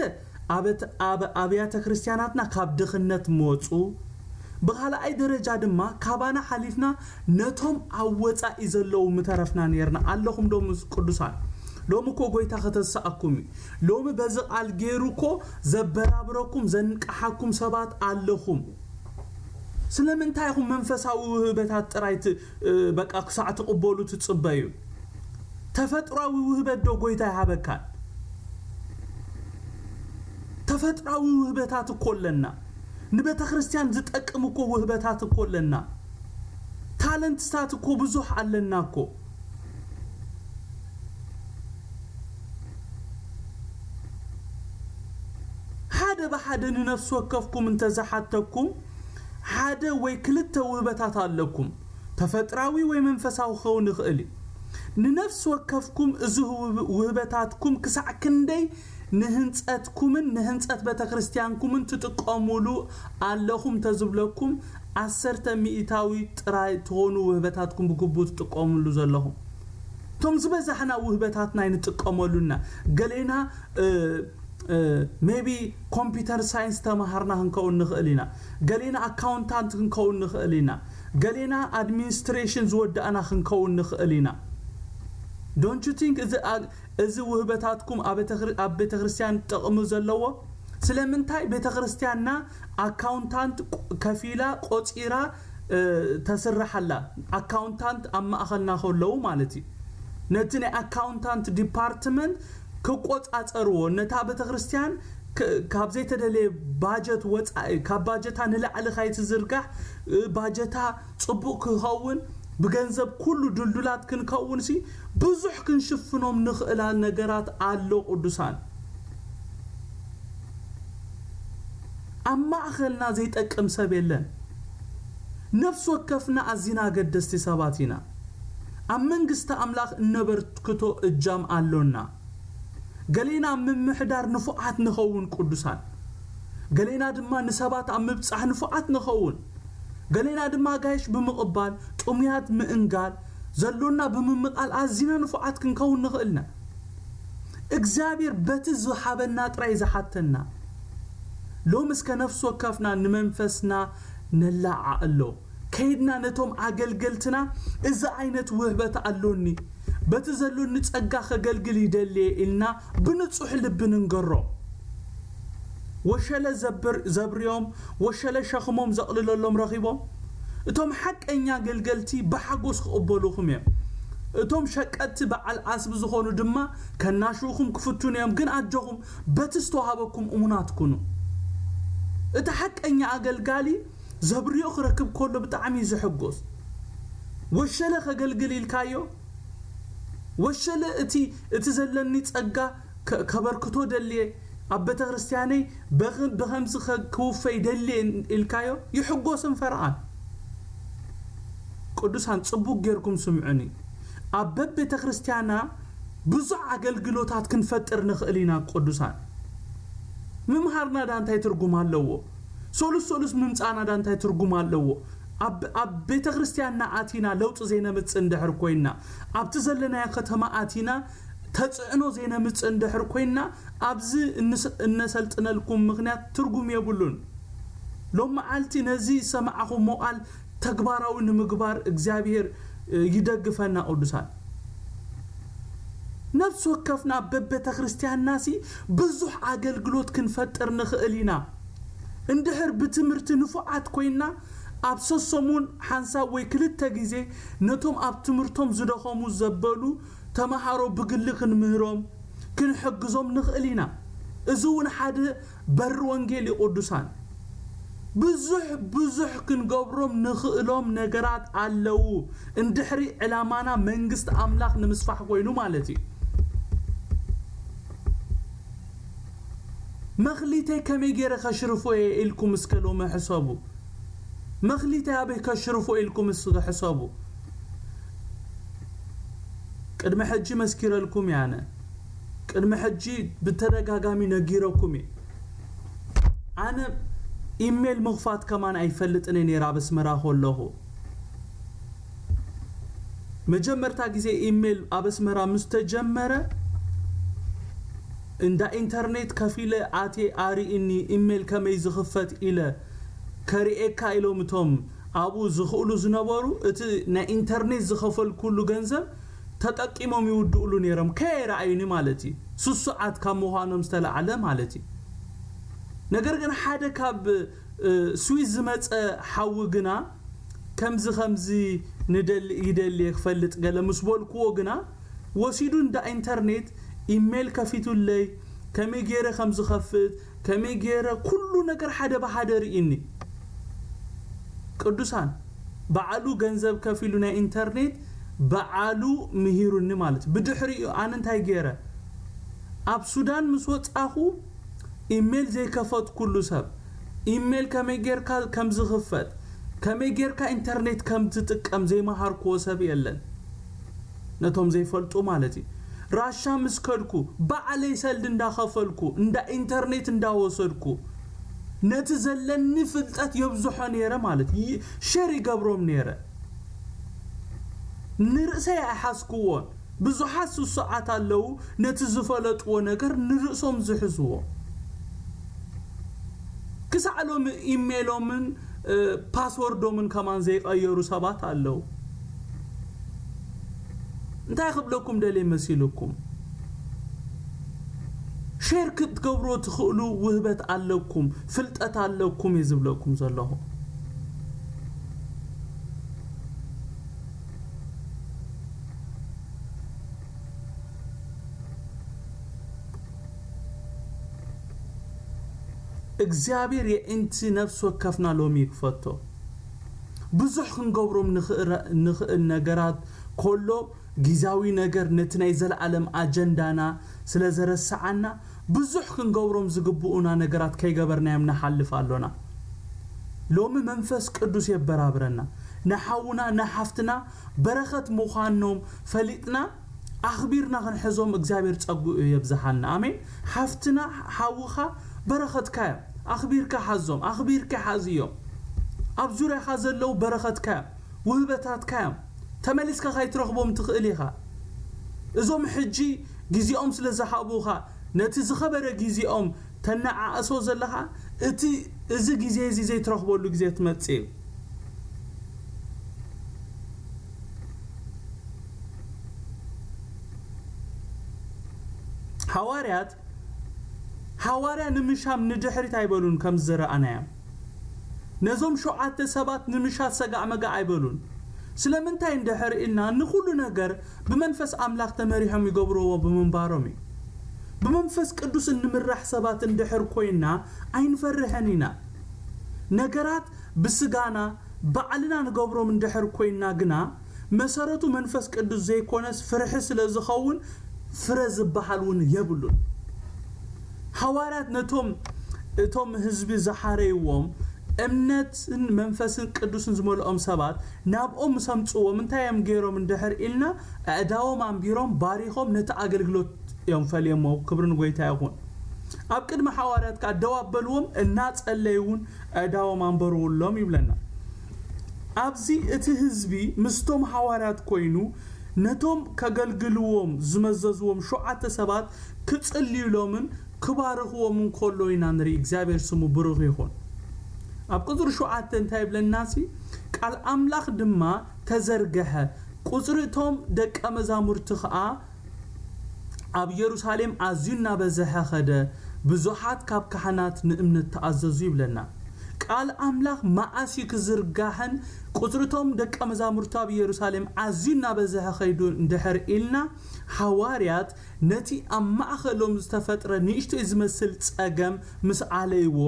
ኣብ- ኣብ ኣብያተ ክርስቲያናትና ካብ ድኽነት ምወጹ፣ ብኻልኣይ ደረጃ ድማ ካባና ሓሊፍና ነቶም ኣብ ወጻኢ ዘለዉ ምተረፍና ነርና። ኣለኹም ዶ ምስ ቅዱሳን? ሎሚ እኮ ጎይታ ከተስኣኩም እዩ። ሎሚ በዚ ቃል ገይሩ እኮ ዘበራብረኩም፣ ዘንቀሓኩም ሰባት ኣለኹም። ስለምንታይ ኢኹም መንፈሳዊ ውህበታት ጥራይ ት- እ፣ በቃ ክሳዕ ትቕበሉ ትጽበዩ? ተፈጥሯዊ ውህበት ዶ ጎይታ ይሃበካን? ተፈጥሯዊ ውህበታት እኮ ኣለና። ንቤተ ክርስቲያን ዝጠቅም እኮ ውህበታት እኮ ኣለና። ታለንትታት እኮ ብዙሕ ኣለና እኮ። ሓደ ብሓደ ንነፍሲ ወከፍኩም እንተዝሓተኩም፣ ሓደ ወይ ክልተ ውህበታት ኣለኩም። ተፈጥራዊ ወይ መንፈሳዊ ክኸውን ይኽእል እዩ። ንነፍሲ ወከፍኩም እዚ ውህብ- ውህበታትኩም ክሳዕ ክንደይ ንህንጸትኩምን ንህንጸት ቤተ ክርስቲያንኩምን ትጥቀሙሉ ኣለኹም ተዝብለኩም፣ ዓሰርተ ሚእታዊ ጥራይ ትኾኑ ውህበታትኩም ብግቡእ ትጥቀሙሉ ዘለኹም። እቶም ዝበዛሕና ውህበታትና ኣይንጥቀመሉና። ገሌና እ፣ እ፣ maybe ኮምፒውተር ሳይንስ ተማሃርና ክንከውን ንኽእል ኢና። ገሌና ኣካውንታንት ክንከውን ንኽእል ኢና። ገሌና ኣድሚኒስትሬሽን ዝወዳእና ክንከውን ንኽእል ኢና። Don't you think እዚ ኣ- እዚ ውህበታትኩም ኣብ ቤተ- ኣብ ቤተ ክርስቲያን ጥቕሚ ዘለዎ? ስለምንታይ ቤተ ክርስቲያንና ኣካውንታንት ቆ- ከፊላ ቆጺራ እ፣ ተስርሓላ? ኣካውንታንት ኣብ ማእኸልና ከለዉ ማለት እዩ። ነቲ ናይ ኣካውንታንት ዲፓርትመንት ክቆጻጸርዎ፣ ነታ ቤተ ክርስቲያን ክ- ካብ ዘይተደለየ ባጀት ወጻኢ፣ ካብ ባጀታ ንላዕሊ ካይትዝርጋሕ፣ እ፣ ባጀታ ጽቡቕ ክኸውን፣ ብገንዘብ ኩሉ ድልዱላት ክንከውን ሲ ብዙሕ ክንሽፍኖም ንኽእላ ነገራት ኣሎ ቅዱሳን። ኣብ ማእኸልና ዘይጠቅም ሰብ የለን። ነፍሲ ወከፍና ኣዚና ኣገደስቲ ሰባት ኢና። ኣብ መንግስቲ ኣምላኽ እነበርክቶ እጃም ኣሎና። ገሌና ኣብ ምምሕዳር ንፉዓት ንኸውን ቅዱሳን፣ ገሌና ድማ ንሰባት ኣብ ምብጻሕ ንፉዓት ንኸውን፣ ገሌና ድማ ኣጋይሽ ብምቕባል፣ ጥሙያት ምእንጋድ፣ ዘሎና ብምምቓል ኣዚና ንፉዓት ክንከውን ንኽእልና። እግዚኣብሔር በቲ ዝሃበና ጥራይ ዝሓተና። ሎም እስከ ነፍሲ ወከፍና ንመንፈስና ነላዓዕሎ። ከይድና ነቶም ኣገልገልትና እዚ ዓይነት ውህበት ኣሎኒ፣ በቲ ዘሎኒ ጸጋ ከገልግል ይደልየ ኢልና ብንጹሕ ልቢ ንንገሮ። ወሸለ ዘብር- ዘብርዮም፣ ወሸለ ሸኽሞም ዘቕልለሎም ረኺቦም። እቶም ሓቀኛ ኣገልገልቲ ብሓጎስ ክቕበሉኹም እዮም። እቶም ሸቀጥቲ በዓል ዓስቢ ዝኾኑ ድማ ከናሽውኹም ክፍትኑ እዮም። ግን ኣጆኹም፣ በቲ ዝተዋሃበኩም እሙናት ኩኑ። እቲ ሓቀኛ ኣገልጋሊ ዘብርዮ ክረክብ ከሎ ብጣዕሚ እዩ ዝሕጎስ። ወሸለ ከገልግል ኢልካዮ፣ ወሸለ እቲ እቲ ዘለኒ ጸጋ ከ- ከበርክቶ ደልየ፣ ኣብ ቤተ ክርስቲያነይ በኸ- ብኸምዚ ከ- ክውፈ ይደልየ ኢልካዮ፣ ይሕጎስን ፈርቓን። ቅዱሳን ጽቡቕ ጌርኩም ስምዑኒ። ኣብ በቤተ ክርስቲያና ብዙሕ ኣገልግሎታት ክንፈጥር ንኽእል ኢና። ቅዱሳን ምምሃርና ዳ እንታይ ትርጉም ኣለዎ? ሶሉስ ሶሉስ ምምጻእና ዳ እንታይ ትርጉም ኣለዎ? ኣብ ኣብ ቤተ ክርስቲያንና ኣቲና ለውጢ ዘይነምጽእ እንድሕር ኮይንና፣ ኣብቲ ዘለናዮ ከተማ ኣቲና ተጽዕኖ ዘይነምጽእ እንድሕር ኮይንና፣ ኣብዚ እንስ- እነሰልጥነልኩም ምኽንያት ትርጉም የብሉን። ሎም መዓልቲ ነዚ ዝሰማዕኹሞ ቃል ተግባራዊ ንምግባር እግዚኣብሔር ይደግፈና። ቅዱሳን፣ ነፍሲ ወከፍና በቤተ ክርስቲያንናሲ ብዙሕ ኣገልግሎት ክንፈጥር ንኽእል ኢና። እንድሕር ብትምህርቲ ንፉዓት ኮይና፣ ኣብ ሰሰሙን ሓንሳብ ወይ ክልተ ግዜ ነቶም ኣብ ትምህርቶም ዝደኸሙ ዘበሉ ተምሃሮ ብግሊ ክንምህሮም፣ ክንሕግዞም ንኽእል ኢና። እዚ እውን ሓደ በሪ ወንጌል እዩ። ቅዱሳን፣ ብዙሕ ብዙሕ ክንገብሮም ንኽእሎም ነገራት ኣለዉ፣ እንድሕሪ ዕላማና መንግስቲ ኣምላኽ ንምስፋሕ ኮይኑ ማለት እዩ። መኽሊተይ ከመይ ገይረ ከሽርፎ እየ ኢልኩም እስከ ሎሚ ሕሰቡ። መኽሊተይ ኣበይ ከሽርፎ ኢልኩም እስከ ሕሰቡ። ቅድሚ ሕጂ መስኪረልኩም እየ ኣነ። ቅድሚ ሕጂ ብተደጋጋሚ ነጊረኩም እየ። ኣነ ኢሜል ምኽፋት ከማን ኣይፈልጥን እየ ነይረ ኣብ ኣስመራ ከለኹ። መጀመርታ ግዜ ኢሜል ኣብ ኣስመራ ምስ ተጀመረ፣ እንዳ ኢንተርኔት ከፊለ ኣትየ ኣርእኒ ኢሜል ከመይ ዝኽፈት ኢለ ከርእየካ ኢሎም እቶም ኣብኡ ዝኽእሉ ዝነበሩ፣ እቲ ናይ ኢንተርኔት ዝኸፈልኩሉ ገንዘብ ተጠቂሞም ይውድእሉ ነይሮም፣ ከየረኣዩኒ ማለት እዩ። ስሱዓት ካብ ምዃኖም ዝተላዕለ ማለት እዩ። ነገር ግን ሓደ ካብ እ፣ ስዊስ ዝመጸ ሓዊ ግና ከምዚ ከምዚ ንደሊ ይደሊ እየ ክፈልጥ ገለ ምስ በልክዎ ግና፣ ወሲዱ እንዳ ኢንተርኔት ኢሜል ከፊቱለይ፣ ከመይ ገይረ ከም ዝኸፍት፣ ከመይ ገይረ ኩሉ ነገር ሓደ ብሓደ ርኢኒ። ቅዱሳን፣ ባዕሉ ገንዘብ ከፊሉ ናይ ኢንተርኔት ባዕሉ ምሂሩኒ ማለት እዩ። ብድሕሪኡ ኣነ እንታይ ገይረ? ኣብ ሱዳን ምስ ወጻኹ ኢሜል ዘይከፈትኩሉ ሰብ፣ ኢሜል ከመይ ጌርካ ከም ዝኽፈት፣ ከመይ ጌርካ ኢንተርኔት ከም ትጥቀም ዘይመሃርክዎ ሰብ የለን። ነቶም ዘይፈልጡ ማለት እዩ። ራሻ ምስ ከድኩ ባዕለይ ሰልዲ እንዳኸፈልኩ፣ እንዳ ኢንተርኔት እንዳወሰድኩ፣ ነቲ ዘለኒ ፍልጠት የብዝሖ ነይረ ማለት እዩ። ሸር ይገብሮም ነይረ። ንርእሰይ ኣይሓዝክዎን። ብዙሓት ስሱዓት ኣለዉ፣ ነቲ ዝፈለጥዎ ነገር ንርእሶም ዝሕዝዎ። ክሳዕ ሎሚ ኢሜሎምን፣ እ፣ ፓስወርዶምን ከማን ዘይቀየሩ ሰባት ኣለዉ። እንታይ ክብለኩም ደልየ መሲልኩም? ሼር ክትገብሮ ትኽእሉ ውህበት ኣለኩም፣ ፍልጠት ኣለኩም እየ ዝብለኩም ዘለኹ። እግዚኣብሔር የእንቲ ነፍሲ ወከፍና ሎሚ ይክፈቶ። ብዙሕ ክንገብሮም ንኽእረ-፣ ንኽእል ነገራት ኮሎ፣ ግዝያዊ ነገር ነቲ ናይ ዘለኣለም ኣጀንዳና ስለ ዘረስዓና፣ ብዙሕ ክንገብሮም ዝግብኡና ነገራት ከይገበርናዮም ንሓልፍ ኣሎና። ሎሚ መንፈስ ቅዱስ የበራብረና። ንሓውና ንሓፍትና በረኸት ምዃኖም ፈሊጥና፣ ኣኽቢርና ክንሕዞም እግዚኣብሔር ጸግኡ የብዝሓልና። ኣሜን። ሓፍትና፣ ሓውኻ በረኸትካ እዮም። ኣኽቢርካ ሓዞም፣ ኣኽቢርካ ሓዝዮም። ኣብ ዙርያኻ ዘለዉ በረኸትካ እዮም፣ ውህበታትካ እዮም። ተመሊስካ ካይትረኽቦም ትኽእል ኢኻ። እዞም ሕጂ ግዜኦም ስለ ዝሃቡኻ፣ ነቲ ዝኸበረ ግዜኦም ተነዓእሶ ዘለኻ፣ እቲ፣ እዚ ግዜ እዚ ዘይትረኽበሉ ግዜ ትመጽእ እዩ። ሃዋርያት፣ ሃዋርያ ንምሻም ንድሕሪት ኣይበሉን፣ ከም ዝረኣናዮም። ነዞም ሸውዓተ ሰባት ንምሻት ሰጋዕ መጋዕ ኣይበሉን። ስለምንታይ እንድሕር ኢልና፣ ንኹሉ ነገር ብመንፈስ ኣምላኽ ተመሪሖም ይገብርዎ ብምንባሮም እዩ። ብመንፈስ ቅዱስ እንምራሕ ሰባት እንድሕር ኮይና፣ ኣይንፈርሕን ኢና። ነገራት ብስጋና፣ ባዕልና ንገብሮም እንድሕር ኮይና ግና፣ መሰረቱ መንፈስ ቅዱስ ዘይኮነስ ፍርሒ ስለ ዝኸውን፣ ፍረ ዝበሃል እውን የብሉን። ሃዋርያት ነቶም፣ እቶም ህዝቢ ዝሓረይዎም፣ እምነትን መንፈስን ቅዱስን ዝመልኦም ሰባት ናብኦም ምስ ኣምጽዎም፣ እንታይ እዮም ገይሮም እንድሕር ኢልና፣ ኣእዳዎም ኣንቢሮም፣ ባሪኾም፣ ነቲ ኣገልግሎት እዮም ፈልዮሞ። ክብሪ ንጎይታ ይኹን። ኣብ ቅድሚ ሃዋርያት ከኣ ደው ኣበልዎም፣ እናጸለዩ እውን ኣእዳዎም ኣንበርውሎም ይብለና። ኣብዚ እቲ ህዝቢ ምስቶም ሃዋርያት ኮይኑ፣ ነቶም ከገልግልዎም ዝመዘዝዎም ሸውዓተ ሰባት ክጽልዩሎምን ክባርኽዎምን ከሎ ኢና ንርኢ። እግዚኣብሔር ስሙ ብሩኽ ይኹን። ኣብ ቁፅሪ ሸውዓተ እንታይ ይብለና ሲ? ቃል ኣምላኽ ድማ ተዘርገሐ፣ ቁፅሪ እቶም ደቀ መዛሙርቲ ኸዓ ኣብ የሩሳሌም ኣዝዩ እናበዝሐ ኸደ፣ ብዙሓት ካብ ካህናት ንእምነት ተኣዘዙ ይብለና። ቃል ኣምላኽ መዓስ እዩ ክዝርጋሕን ቁፅሪ እቶም ደቀ መዛሙርቲ ኣብ የሩሳሌም ኣዝዩ እናበዝሐ ኸይዱ እንድሕር ኢልና፣ ሃዋርያት ነቲ ኣብ ማእኸሎም ዝተፈጥረ ንእሽቶይ ዝመስል ፀገም ምስ ኣለይዎ፣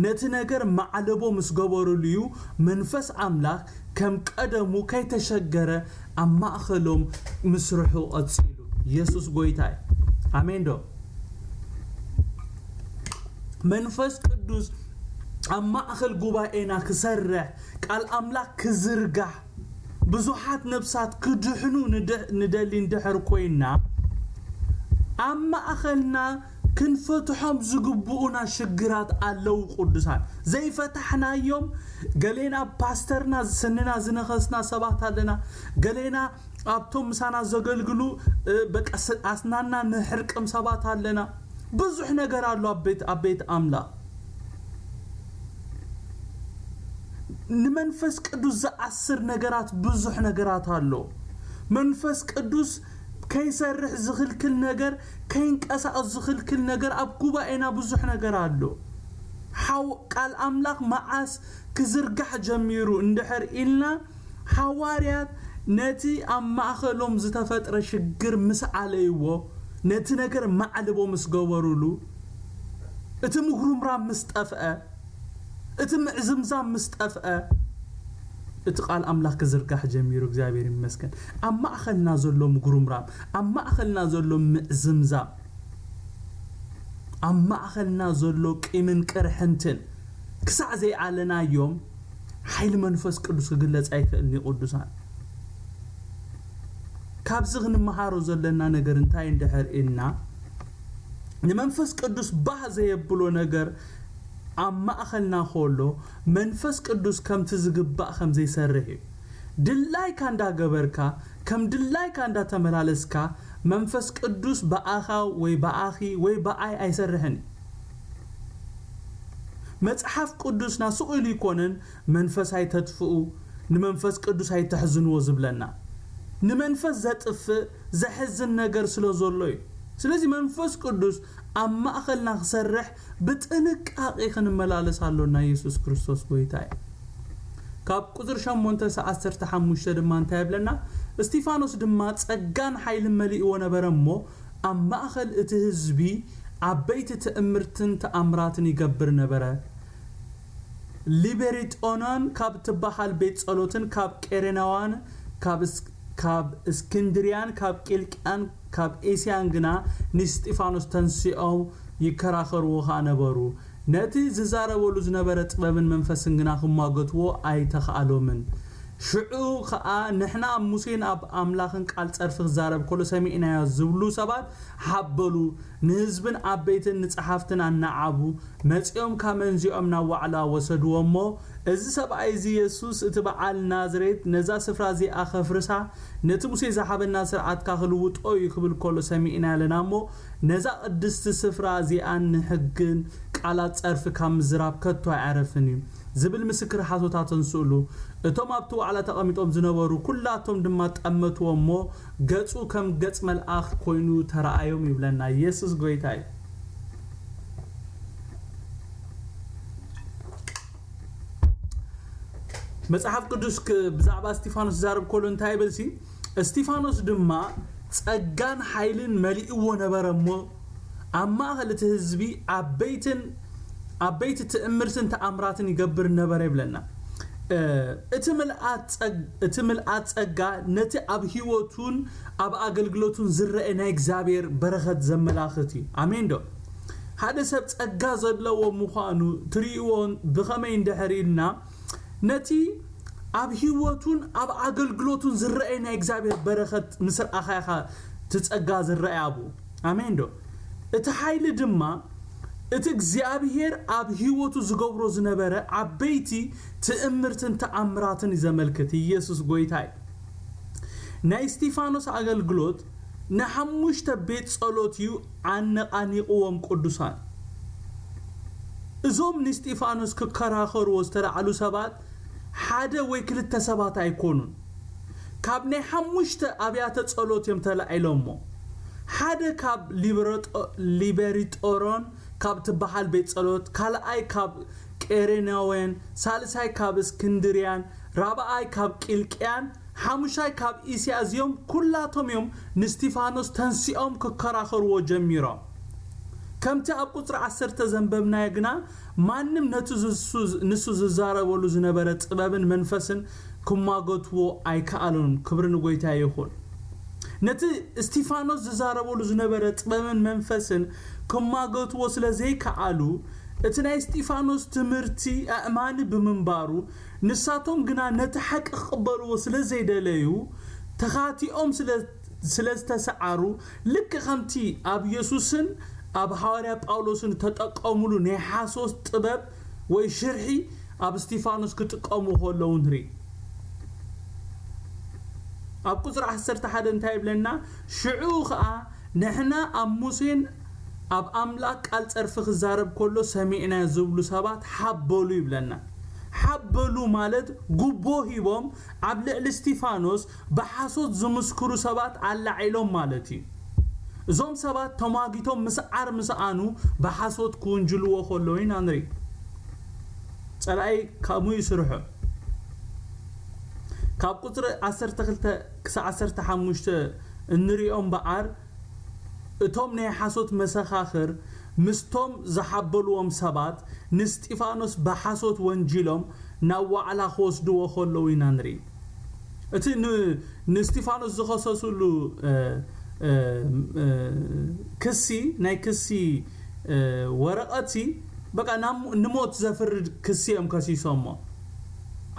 ነቲ ነገር ማዕለቦ ምስ ገበሩሉ እዩ መንፈስ ኣምላኽ ከም ቀደሙ ከይተሸገረ ኣብ ማእኸሎም ምስርሑ ቀፂሉ። የሱስ ጎይታ እዩ። ኣሜን ዶ? መንፈስ ቅዱስ ኣብ ማእኸል ጉባኤና ክሰርሕ፣ ቃል ኣምላኽ ክዝርጋሕ፣ ብዙሓት ነብሳት ክድሕኑ ንደ- ንደሊ እንድሕር ኮይና፣ ኣብ ማእኸልና ክንፈትሖም ዝግብኡና ሽግራት ኣለዉ። ቅዱሳን፣ ዘይፈታሕናዮም፣ ገሌና ፓስተርና ስንና ዝነኸስና ሰባት ኣለና። ገሌና ኣብቶም ምሳና ዘገልግሉ እ፣ በቃ ስ- ኣስናና ንሕርቅም ሰባት ኣለና። ብዙሕ ነገር ኣሎ ኣብ ቤት ኣብ ቤት ኣምላኽ። ንመንፈስ ቅዱስ ዝኣስር ነገራት ብዙሕ ነገራት ኣሎ። መንፈስ ቅዱስ ከይሰርሕ ዝኽልክል ነገር፣ ከይንቀሳቐስ ዝኽልክል ነገር ኣብ ጉባኤና ብዙሕ ነገር ኣሎ። ሓው ቃል ኣምላኽ መዓስ ክዝርጋሕ ጀሚሩ እንድሕር ኢልና፣ ሃዋርያት ነቲ ኣብ ማእኸሎም ዝተፈጥረ ሽግር ምስ ኣለይዎ፣ ነቲ ነገር ማዕልቦ ምስ ገበሩሉ፣ እቲ ምጉርምራም ምስ ጠፍአ፣ እቲ ምዕዝምዛም ምስ ጠፍአ፣ እቲ ቃል ኣምላኽ ክዝርጋሕ ጀሚሩ። እግዚኣብሔር ይመስገን። ኣብ ማእኸልና ዘሎ ምጉርምራም፣ ኣብ ማእኸልና ዘሎ ምዕዝምዛም፣ ኣብ ማእኸልና ዘሎ ቂምን ቅርሕንትን ክሳዕ ዘይኣለናዮም፣ ሓይሊ መንፈስ ቅዱስ ክግለጽ ኣይክእልን እዩ። ቅዱሳን፣ ካብዚ ክንመሃሮ ዘለና ነገር እንታይ እንድሕር ኢልና፣ ንመንፈስ ቅዱስ ባህ ዘየብሎ ነገር ኣብ ማእኸልና ከሎ፣ መንፈስ ቅዱስ ከምቲ ዝግባእ ከም ዘይሰርሕ እዩ። ድላይካ እንዳገበርካ፣ ከም ድላይካ እንዳተመላለስካ፣ መንፈስ ቅዱስ ብኣኻ ወይ ብኣኺ ወይ ብኣይ ኣይሰርሕን እዩ። መጽሓፍ ቅዱስና ስቕ ኢሉ ይኮነን፣ "መንፈስ ኣይተጥፍኡ፣ ንመንፈስ ቅዱስ ኣይተሕዝንዎ" ዝብለና። ንመንፈስ ዘጥፍእ፣ ዘሕዝን ነገር ስለ ዘሎ እዩ። ስለዚ መንፈስ ቅዱስ ኣብ ማእኸልና ክሰርሕ ብጥንቃቄ ክንመላለስ ኣሎና። የሱስ ክርስቶስ ጎይታ እዩ። ካብ ቁፅሪ ሸሞንተ እስካብ ዓሰርተ ሓሙሽተ ድማ እንታይ ይብለና? "እስጢፋኖስ ድማ ጸጋን ሓይልን መሊእዎ ነበረ እሞ፣ ኣብ ማእኸል እቲ ህዝቢ ዓበይቲ ትእምርትን ተኣምራትን ይገብር ነበረ። ሊቤሪጦናን ካብ ትበሃል ቤት ጸሎትን ካብ ቄሬናዋን ካብ እስ-፣ ካብ እስክንድርያን ካብ ቂልቅያን ካብ ኤስያን ግና ንስጢፋኖስ ተንሲኦም ይከራኸርዎ ኸኣ ነበሩ። ነቲ ዝዛረበሉ ዝነበረ ጥበብን መንፈስን ግና ክሟገትዎ ኣይተኻእሎምን። ሽዑ ኸኣ ንሕና ኣብ ሙሴን ኣብ ኣምላኽን ቃል ጸርፊ ክዛረብ ከሎ ሰሚዕናዮ" ዝብሉ ሰባት ሓበሉ። ንህዝብን ዓበይትን ንጸሓፍትን ኣናዓቡ። መጺኦም ካብ መንዚኦም ናብ ዋዕላ ወሰድዎ እሞ፣ "እዚ ሰብኣይ እዚ የሱስ እቲ በዓል ናዝሬት ነዛ ስፍራ እዚኣ ከፍርሳ፣ ነቲ ሙሴ ዝሃበና ስርዓትካ ክልውጦ እዩ ክብል ከሎ ሰሚዕና ኣለና እሞ፣ ነዛ ቅድስቲ ስፍራ እዚኣን ንሕግን ቃላት ጸርፊ ካብ ምዝራብ ከቶ ኣይዓረፍን እዩ" ዝብል ምስክር ሓሶት ኣተንስእሉ። እቶም ኣብቲ ዋዕላ ተቐሚጦም ዝነበሩ ኩላቶም ድማ ጠመትዎ እሞ፣ ገጹ ከም ገጽ መልኣኽ ኮይኑ ተረኣዮም ይብለና። የሱስ ጎይታ እዩ። መጽሓፍ ቅዱስ ክ-፣ ብዛዕባ እስጢፋኖስ ዝዛረብ ከሎ እንታይ ይብል ሲ? "እስጢፋኖስ ድማ ጸጋን ሓይልን መሊእዎ ነበረ እሞ፣ ኣብ ማእኸል እቲ ህዝቢ ዓበይትን፣ ዓበይቲ ትእምርትን ተኣምራትን ይገብር ነበረ" ይብለና። እ፣ እቲ ምልኣት ጸግ-፣ እቲ ምልኣት ጸጋ ነቲ ኣብ ህይወቱን ኣብ ኣገልግሎቱን ዝረአ ናይ እግዚኣብሔር በረኸት ዘመላኽት እዩ። ኣሜን ዶ? ሓደ ሰብ ጸጋ ዘለዎ ምዃኑ ትርእይዎን ብኸመይ እንድሕር ኢልና፣ ነቲ ኣብ ህይወቱን ኣብ ኣገልግሎቱን ዝረአ ናይ እግዚኣብሔር በረኸት ምስ ረኣኻ ኢኻ እቲ ጸጋ ዝረአ ኣብኡ። ኣሜን ዶ? እቲ ሓይሊ ድማ እቲ እግዚኣብሔር ኣብ ህይወቱ ዝገብሮ ዝነበረ ዓበይቲ ትእምርትን ተኣምራትን እዩ ዘመልክት። ኢየሱስ ጎይታ እዩ። ናይ እስጢፋኖስ ኣገልግሎት ንሓሙሽተ ቤት ጸሎት እዩ ኣነቓኒቕዎም። ቅዱሳን፣ እዞም ንስጢፋኖስ ክከራኸርዎ ዝተላዕሉ ሰባት ሓደ ወይ ክልተ ሰባት ኣይኮኑን። ካብ ናይ ሓሙሽተ ኣብያተ ጸሎት እዮም ተላዒሎሞ። ሓደ ካብ ሊበረጦ-፣ ሊበሪጦሮን ካብ ትበሃል ቤት ጸሎት፣ ካልኣይ ካብ ቄሬናውያን፣ ሳልሳይ ካብ እስክንድርያን፣ ራብኣይ ካብ ቂልቅያን፣ ሓሙሻይ ካብ እስያ። እዚኦም ኩላቶም እዮም ንስጢፋኖስ ተንሲኦም ክከራኸርዎ ጀሚሮም። ከምቲ ኣብ ቁጽሪ ዓሰርተ ዘንበብናዮ ግና፣ ማንም ነቲ ዝሱ-፣ ንሱ ዝዛረበሉ ዝነበረ ጥበብን መንፈስን ክማጎትዎ ኣይከኣሉን። ክብሪ ንጎይታ ይኹን። ነቲ እስጢፋኖስ ዝዛረበሉ ዝነበረ ጥበብን መንፈስን ክማጎትዎ ስለ ዘይከኣሉ፣ እቲ ናይ እስጢፋኖስ ትምህርቲ ኣእማኒ ብምንባሩ፣ ንሳቶም ግና ነቲ ሓቂ ክቕበልዎ ስለ ዘይደለዩ፣ ተኻቲኦም ስለ፣ ስለ ዝተሰዓሩ፣ ልክ ከምቲ ኣብ የሱስን ኣብ ሃዋርያ ጳውሎስን ተጠቀሙሉ ናይ ሓሶት ጥበብ ወይ ሽርሒ ኣብ እስጢፋኖስ ክጥቀሙ ከለዉ ንርኢ። ኣብ ቁጽሪ ዓሰርተ ሓደ እንታይ ይብለና? ሽዑ ኸኣ ንሕና ኣብ ሙሴን ኣብ ኣምላኽ ቃል ጸርፊ ክዛረብ ከሎ ሰሚዕና ዝብሉ ሰባት ሓበሉ ይብለና። ሓበሉ ማለት ጉቦ ሂቦም ኣብ ልዕሊ እስጢፋኖስ ብሓሶት ዝምስክሩ ሰባት ኣላዒሎም ማለት እዩ። እዞም ሰባት ተማጊቶም ምስዓር ምስኣኑ ብሓሶት ክውንጅልዎ ከለዉ ኢና ንርኢ። ጸላኢ ከምኡ ይስርሖ። ካብ ቁጽሪ ዓሰርተ ክልተ ክሳብ ዓሰርተ ሓሙሽተ እንሪኦ እምበኣር፣ እቶም ናይ ሓሶት መሰኻኽር ምስቶም ዝሓበልዎም ሰባት ንስጢፋኖስ ብሓሶት ወንጂሎም ናብ ዋዕላ ክወስድዎ ከለዉ ኢና ንርኢ። እቲ ን-፣ ንስጢፋኖስ ዝኸሰስሉ፣ እ፣ እ፣ እ፣ ክሲ፣ ናይ ክሲ፣ እ፣ ወረቐትሲ በቃ ናብ ሞ-፣ ንሞት ዘፍርድ ክሲ እዮም ከሲሶሞ።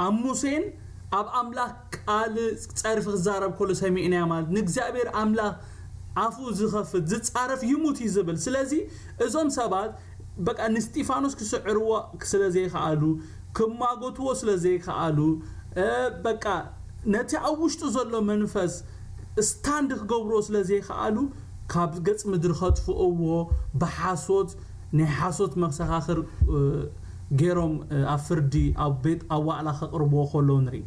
ኣብ ሙሴን ኣብ ኣምላኽ ቃል ጸርፊ ክዛረብ ከሎ ሰሚዕናዮ ማለት ንእግዚኣብሔር ኣምላኽ ኣፉ ዝኸፍት ዝጻረፍ ይሙት እዩ ዝብል። ስለዚ እዞም ሰባት በቃ ንስጢፋኖስ ክስዕርዎ ስለ ዘይከኣሉ፣ ክማጎትዎ ስለ ዘይከኣሉ፣ እ፣ በቃ ነቲ ኣብ ውሽጡ ዘሎ መንፈስ ስታንድ ክገብርዎ ስለ ዘይከኣሉ፣ ካብ ገጽ ምድሪ ከጥፍእዎ ብሓሶት ናይ ሓሶት መሰኻኽር፣ እ፣ ገይሮም፣ እ፣ ኣብ ፍርዲ ኣብ ቤት ኣብ ዋዕላ ከቕርብዎ ከለዉ ንርኢ።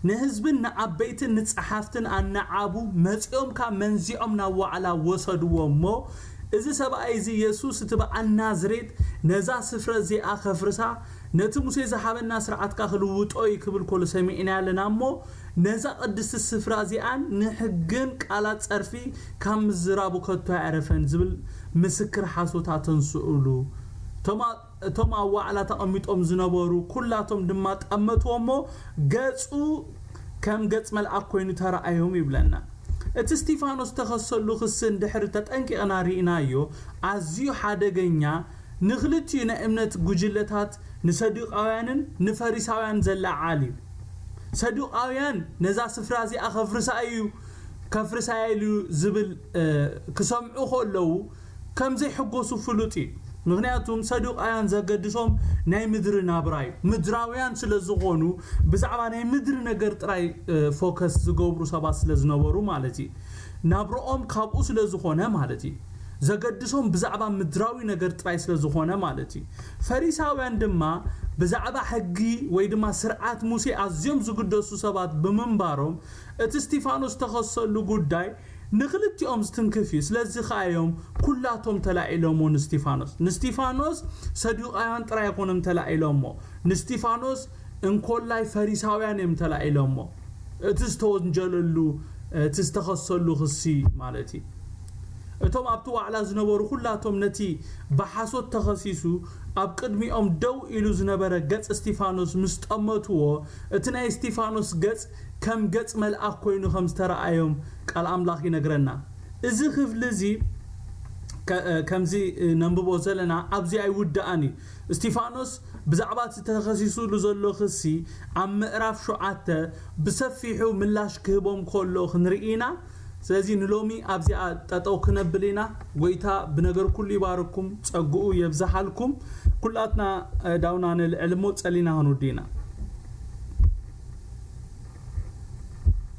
ንህዝብን ንዓበይትን ንጸሓፍትን ኣነዓቡ መጺኦም ካብ መንዚዖም ናብ ዋዕላ ወሰድዎ እሞ፣ እዚ ሰብኣይ እዚ የሱስ እቲ በዓል ናዝሬት ነዛ ስፍራ እዚኣ ከፍርሳ፣ ነቲ ሙሴ ዝሃበና ስርዓትካ ክልውጦ እዩ ክብል ከሎ ሰሚዕና ኣለና እሞ፣ ነዛ ቅድስቲ ስፍራ እዚኣን ንሕግን ቃላት ጸርፊ ካብ ምዝራቡ ከቶ ኣየዕረፈን ዝብል ምስክር ሓሶት ኣተንስኡሉ። እቶም ኣ-፣ እቶም ኣብ ዋዕላ ተቐሚጦም ዝነበሩ ኩላቶም ድማ ጠመትዎ እሞ፣ ገጹ ከም ገጽ መልኣክ ኮይኑ ተረኣዮም ይብለና። እቲ እስጢፋኖስ ዝተኸሰሉ ክሲ እንድሕሪ ተጠንቂቕና ርኢናዮ፣ ኣዝዩ ሓደገኛ፣ ንኽልቲኡ ናይ እምነት ጉጅለታት፣ ንሰዱቃውያንን ንፈሪሳውያን ዘለዓዓል እዩ። ሰዱቃውያን ነዛ ስፍራ እዚኣ ከፍርሳ እዩ፣ ከፍርሳ ኢሉ ዝብል፣ እ፣ ክሰምዑ ከለዉ ከም ዘይሕጎሱ ፍሉጥ እዩ። ምኽንያቱም ሰዱቃውያን ዘገድሶም ናይ ምድሪ ናብራ እዩ። ምድራውያን ስለ ዝኾኑ ብዛዕባ ናይ ምድሪ ነገር ጥራይ፣ እ፣ ፎከስ ዝገብሩ ሰባት ስለ ዝነበሩ ማለት እዩ። ናብርኦም ካብኡ ስለ ዝኾነ ማለት እዩ። ዘገድሶም ብዛዕባ ምድራዊ ነገር ጥራይ ስለ ዝኾነ ማለት እዩ። ፈሪሳውያን ድማ ብዛዕባ ሕጊ ወይ ድማ ስርዓት ሙሴ ኣዝዮም ዝግደሱ ሰባት ብምንባሮም፣ እቲ እስጢፋኖስ ዝተኸሰሉ ጉዳይ ንኽልቲኦም ዝትንክፍ እዩ። ስለዚ ኸኣ እዮም ኩላቶም ተላዒሎሞ ንስጢፋኖስ። ንስጢፋኖስ ሰዱቃውያን ጥራይ ኣይኮኖም ተላዒሎሞ። ንስጢፋኖስ እንኮላይ ፈሪሳውያን እዮም ተላዒሎሞ። እቲ ዝተወንጀለሉ፣ እቲ ዝተኸሰሉ ክሲ ማለት እዩ። እቶም ኣብቲ ዋዕላ ዝነበሩ ኩላቶም ነቲ ብሓሶት ተኸሲሱ ኣብ ቅድሚኦም ደው ኢሉ ዝነበረ ገጽ እስጢፋኖስ ምስ ጠመትዎ፣ እቲ ናይ እስጢፋኖስ ገጽ ከም ገጽ መልኣኽ ኮይኑ ከም ዝተረኣዮም ቃል ኣምላኽ ይነግረና። እዚ ክፍሊ እዚ ከ-፣ ከምዚ ነንብቦ ዘለና ኣብዚ ኣይውዳእን እዩ። እስጢፋኖስ ብዛዕባ እቲ ተኸሲሱሉ ዘሎ ክሲ ኣብ ምዕራፍ ሸውዓተ ብሰፊሑ ምላሽ ክህቦም ከሎ ክንርኢ ኢና። ስለዚ ንሎሚ ኣብዚኣ ጠጠው ክነብል ኢና። ጎይታ ብነገር ኩሉ ይባርኩም፣ ጸግኡ የብዝሓልኩም። ኩላትና፣ እ፣ ዳውና ንልዕል እሞ ጸሊና ክንውዲ ኢና።